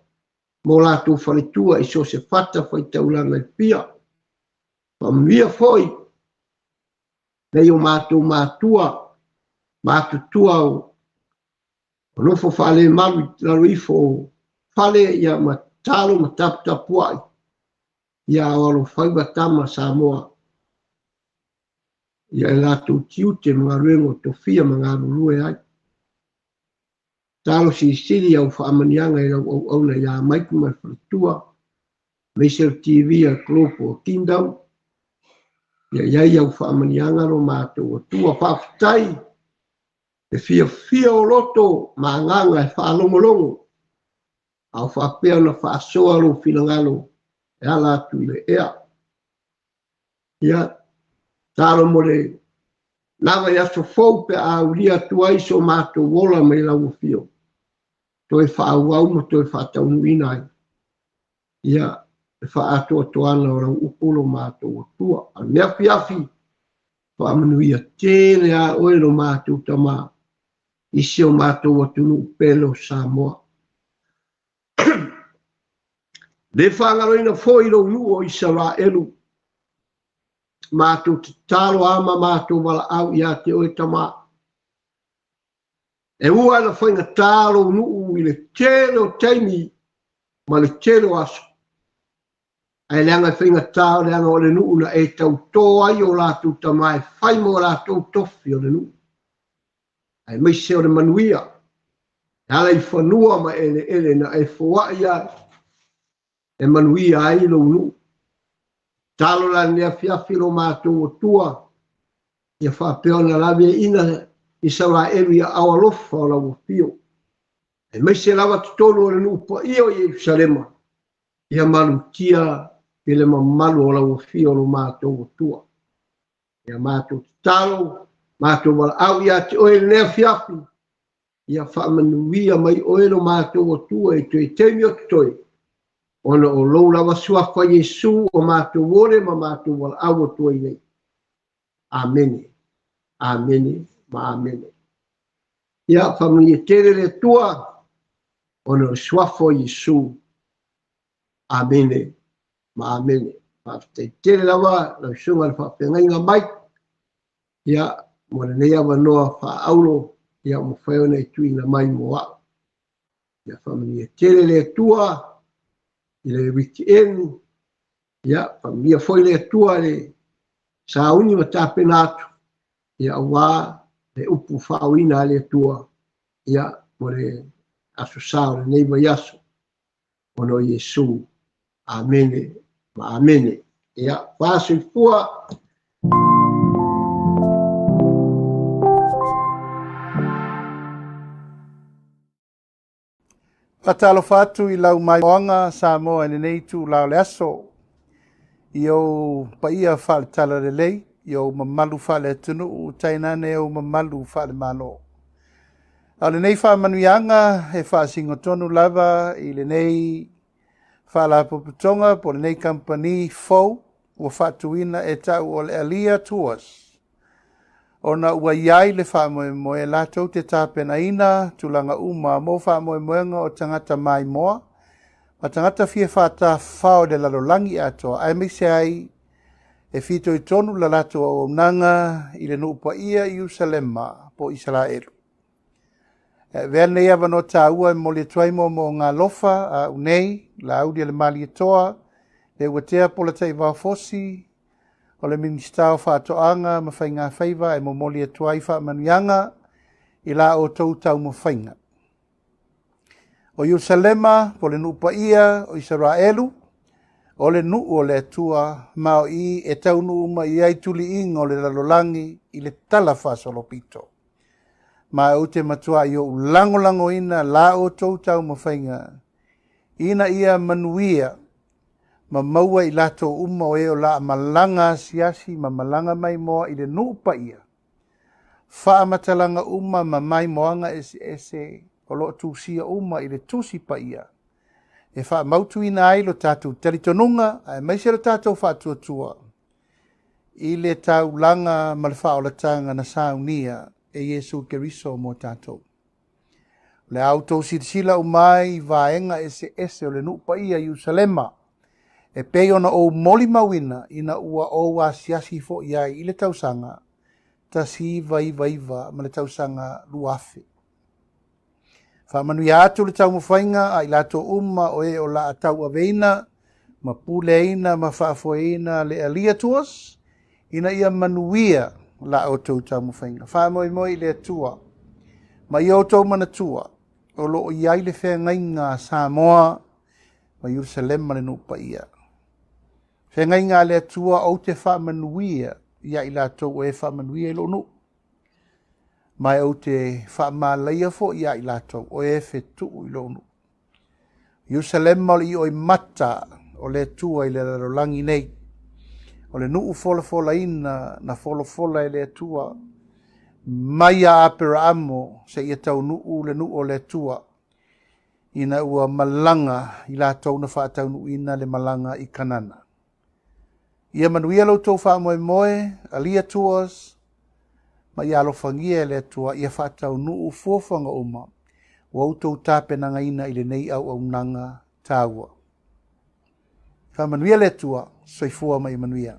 mo latou faletua i so o se fata faitaulaga i Apia. Faamanuia foi nei o matou matua, matutua o nofo faalemalu i lalo ifo o fale, ia ma talo ma taputapuai, ia o alofaiva tama Samoa, ia e latou tiute ma galuega o tofia ma galulue ai. Talo silisili au faamaniaga i lau auauna ia Mike ma le faletua, aemaise o le TV a le Global Kingdom, ia i ai au faamaniaga lo matou Atua. Faafetai le fiafia o loto ma agaga e faalogologo, a o faapea ona faasoa lou finagalo e ala atu i le ea. Ia, talo mo le lava i aso fou pe a aulia atu ai so matou ola mai lau afio, toe faaauau ma toe faataunuuina ai ia le faaatoatoaga o lau upu lo matou Atua. A le afiafi, faamanuia tele a oe lo matou Tama i si o matou atunuu pele o Samoa. Le faagaloina foi lou nuu o Isaraelu, matou tatalo a ma matou valaau ia te oe Tama. E ua na faigata lou nuu i le tele o taimi ma le tele o aso. Ae leaga e faigata o leaga o le nuu na e tautō ai o latou tama e fai mo latou tofi o le nuu. Aemaise o le manuia, e ala i fanua ma eleele na e foai ai, e manuia ai lou nuu. Talo la lenei afiafi lo matou Atua, ia faapea ona laveaiina Isaraelu i aao alofa o lau afio. Aemaise lava totonu o le nuu paia o Ierusalema, ia malutia i le mamalu o lau afio lo matou Atua. Ia matou tatalo, matou valaau ia te oe lenei afiafi, ia faamanuia mai oe lo matou Atua i toe taimi o totoe, ona o lou lava suafa Iesu o matou ole ma matou valaau atu ai nei. Amene, amene ma amene. Ia faamanuia tele le Atua ona o le suafa o Iesu. Amene ma amene. Faafetai tele lava lau susuga i le faafeagaiga mai, ia mo lenei avanoa faaaulo, ia ua mafai ona e tuuina mai mo au. Ia faamanuia tele le Atua i le weekend, ia faamanuia foi le Atua i le sauni ma tapena atu, ia aua le upu faaoina a le Atua, ia mo le aso sa o lenei vaiaso, ona o Iesu. Amene ma amene. Ia, faasoifua. Faatalofa atu i lau maimoaga Samoa i lenei itula o le aso, i ou paia faale-talalelei, i ou mamalu faale-atunuu, tainane ou mamalu faale-Malo. A o lenei faamanuiaga e faasinotonu lava i lenei faalapotopotoga po o lenei kamupani fou ua faatuina e ta'u o le Alia Tours, ona ua i ai le faamoemoe latou te tapenaina tulaga uma mo faamoemoega o tagata maimoa ma tagata fia faatafafao i le lalolagi atoa, aemaise ai e fitoitonu la latou auaunaga i le nuu paia i Ierusalema po o Isaraelu. E avea lenei avanoa taua e momoli atu ai moomooga alofa a au nei, Laaulialemalietoa, Leuatea Polataivao Fosi, o le Minisita o Faatoaga ma Faigafaiva e momoli atu ai faamanuiaga i la outou taumafaiga. O Ierusalema po o le nuu paia o Isaraelu, o le nuu o le Atua, ma o i e taunuu mai i ai tuliiga o le lalolagi i le tala faasolopito. Ma ou te matuai ou lagolagoina la outou taumafaiga ina ia manuia ma maua i latou uma o e o la malaga asiasi ma malaga maimoa i le nuu paia, faamatalaga uma ma maimoaga eseese o lo o tusia uma i le Tusi Paia, e faamautuina ai lo tatou talitonuga aemaise lo tatou faatuatua i le taulaga ma le faaolataga na saunia e Iesu Keriso mo tatou. O le a outou silasila uma ai i vaega eseese o le nuu paia i Ierusalema, e pei ona ou molimauina ina ua ou asiasi foi ai i le tausaga 1999 ma le tausaga 2000. Faamanuia atu le taumafaiga a i latou uma o e o la a tauaveina ma puleaina ma faafoeina le Alia Tours, ina ia manuia la outou taumafaiga. Faamoemoe i le Atua ma ia outou manatua o lo o i ai le feagaiga a Samoa ma Ierusalema le nuu paia. Feagaiga a le Atua ou te faamanuia ia i latou o e faamanuia i lou nuu, ma ou te faamalaia foi ia i latou o e fetuu i lou nuu. Ierusalema o le ioimata o le Atua i le lalolagi nei, o le nuu folafolaina na folafola e le Atua mai ia Aperaamo seia taunuu le nuu o le Atua, ina ua malaga i latou na faataunuuina le malaga i Kanana. Ia manuia lo outou faamoemoe, Alia Tours, ma ia alofagia e le Atua ia faataunuu fuafuaga uma ua outou tapenagaina i lenei auaunaga taua. Faamanuia le Atua, soifua ma ia manuia.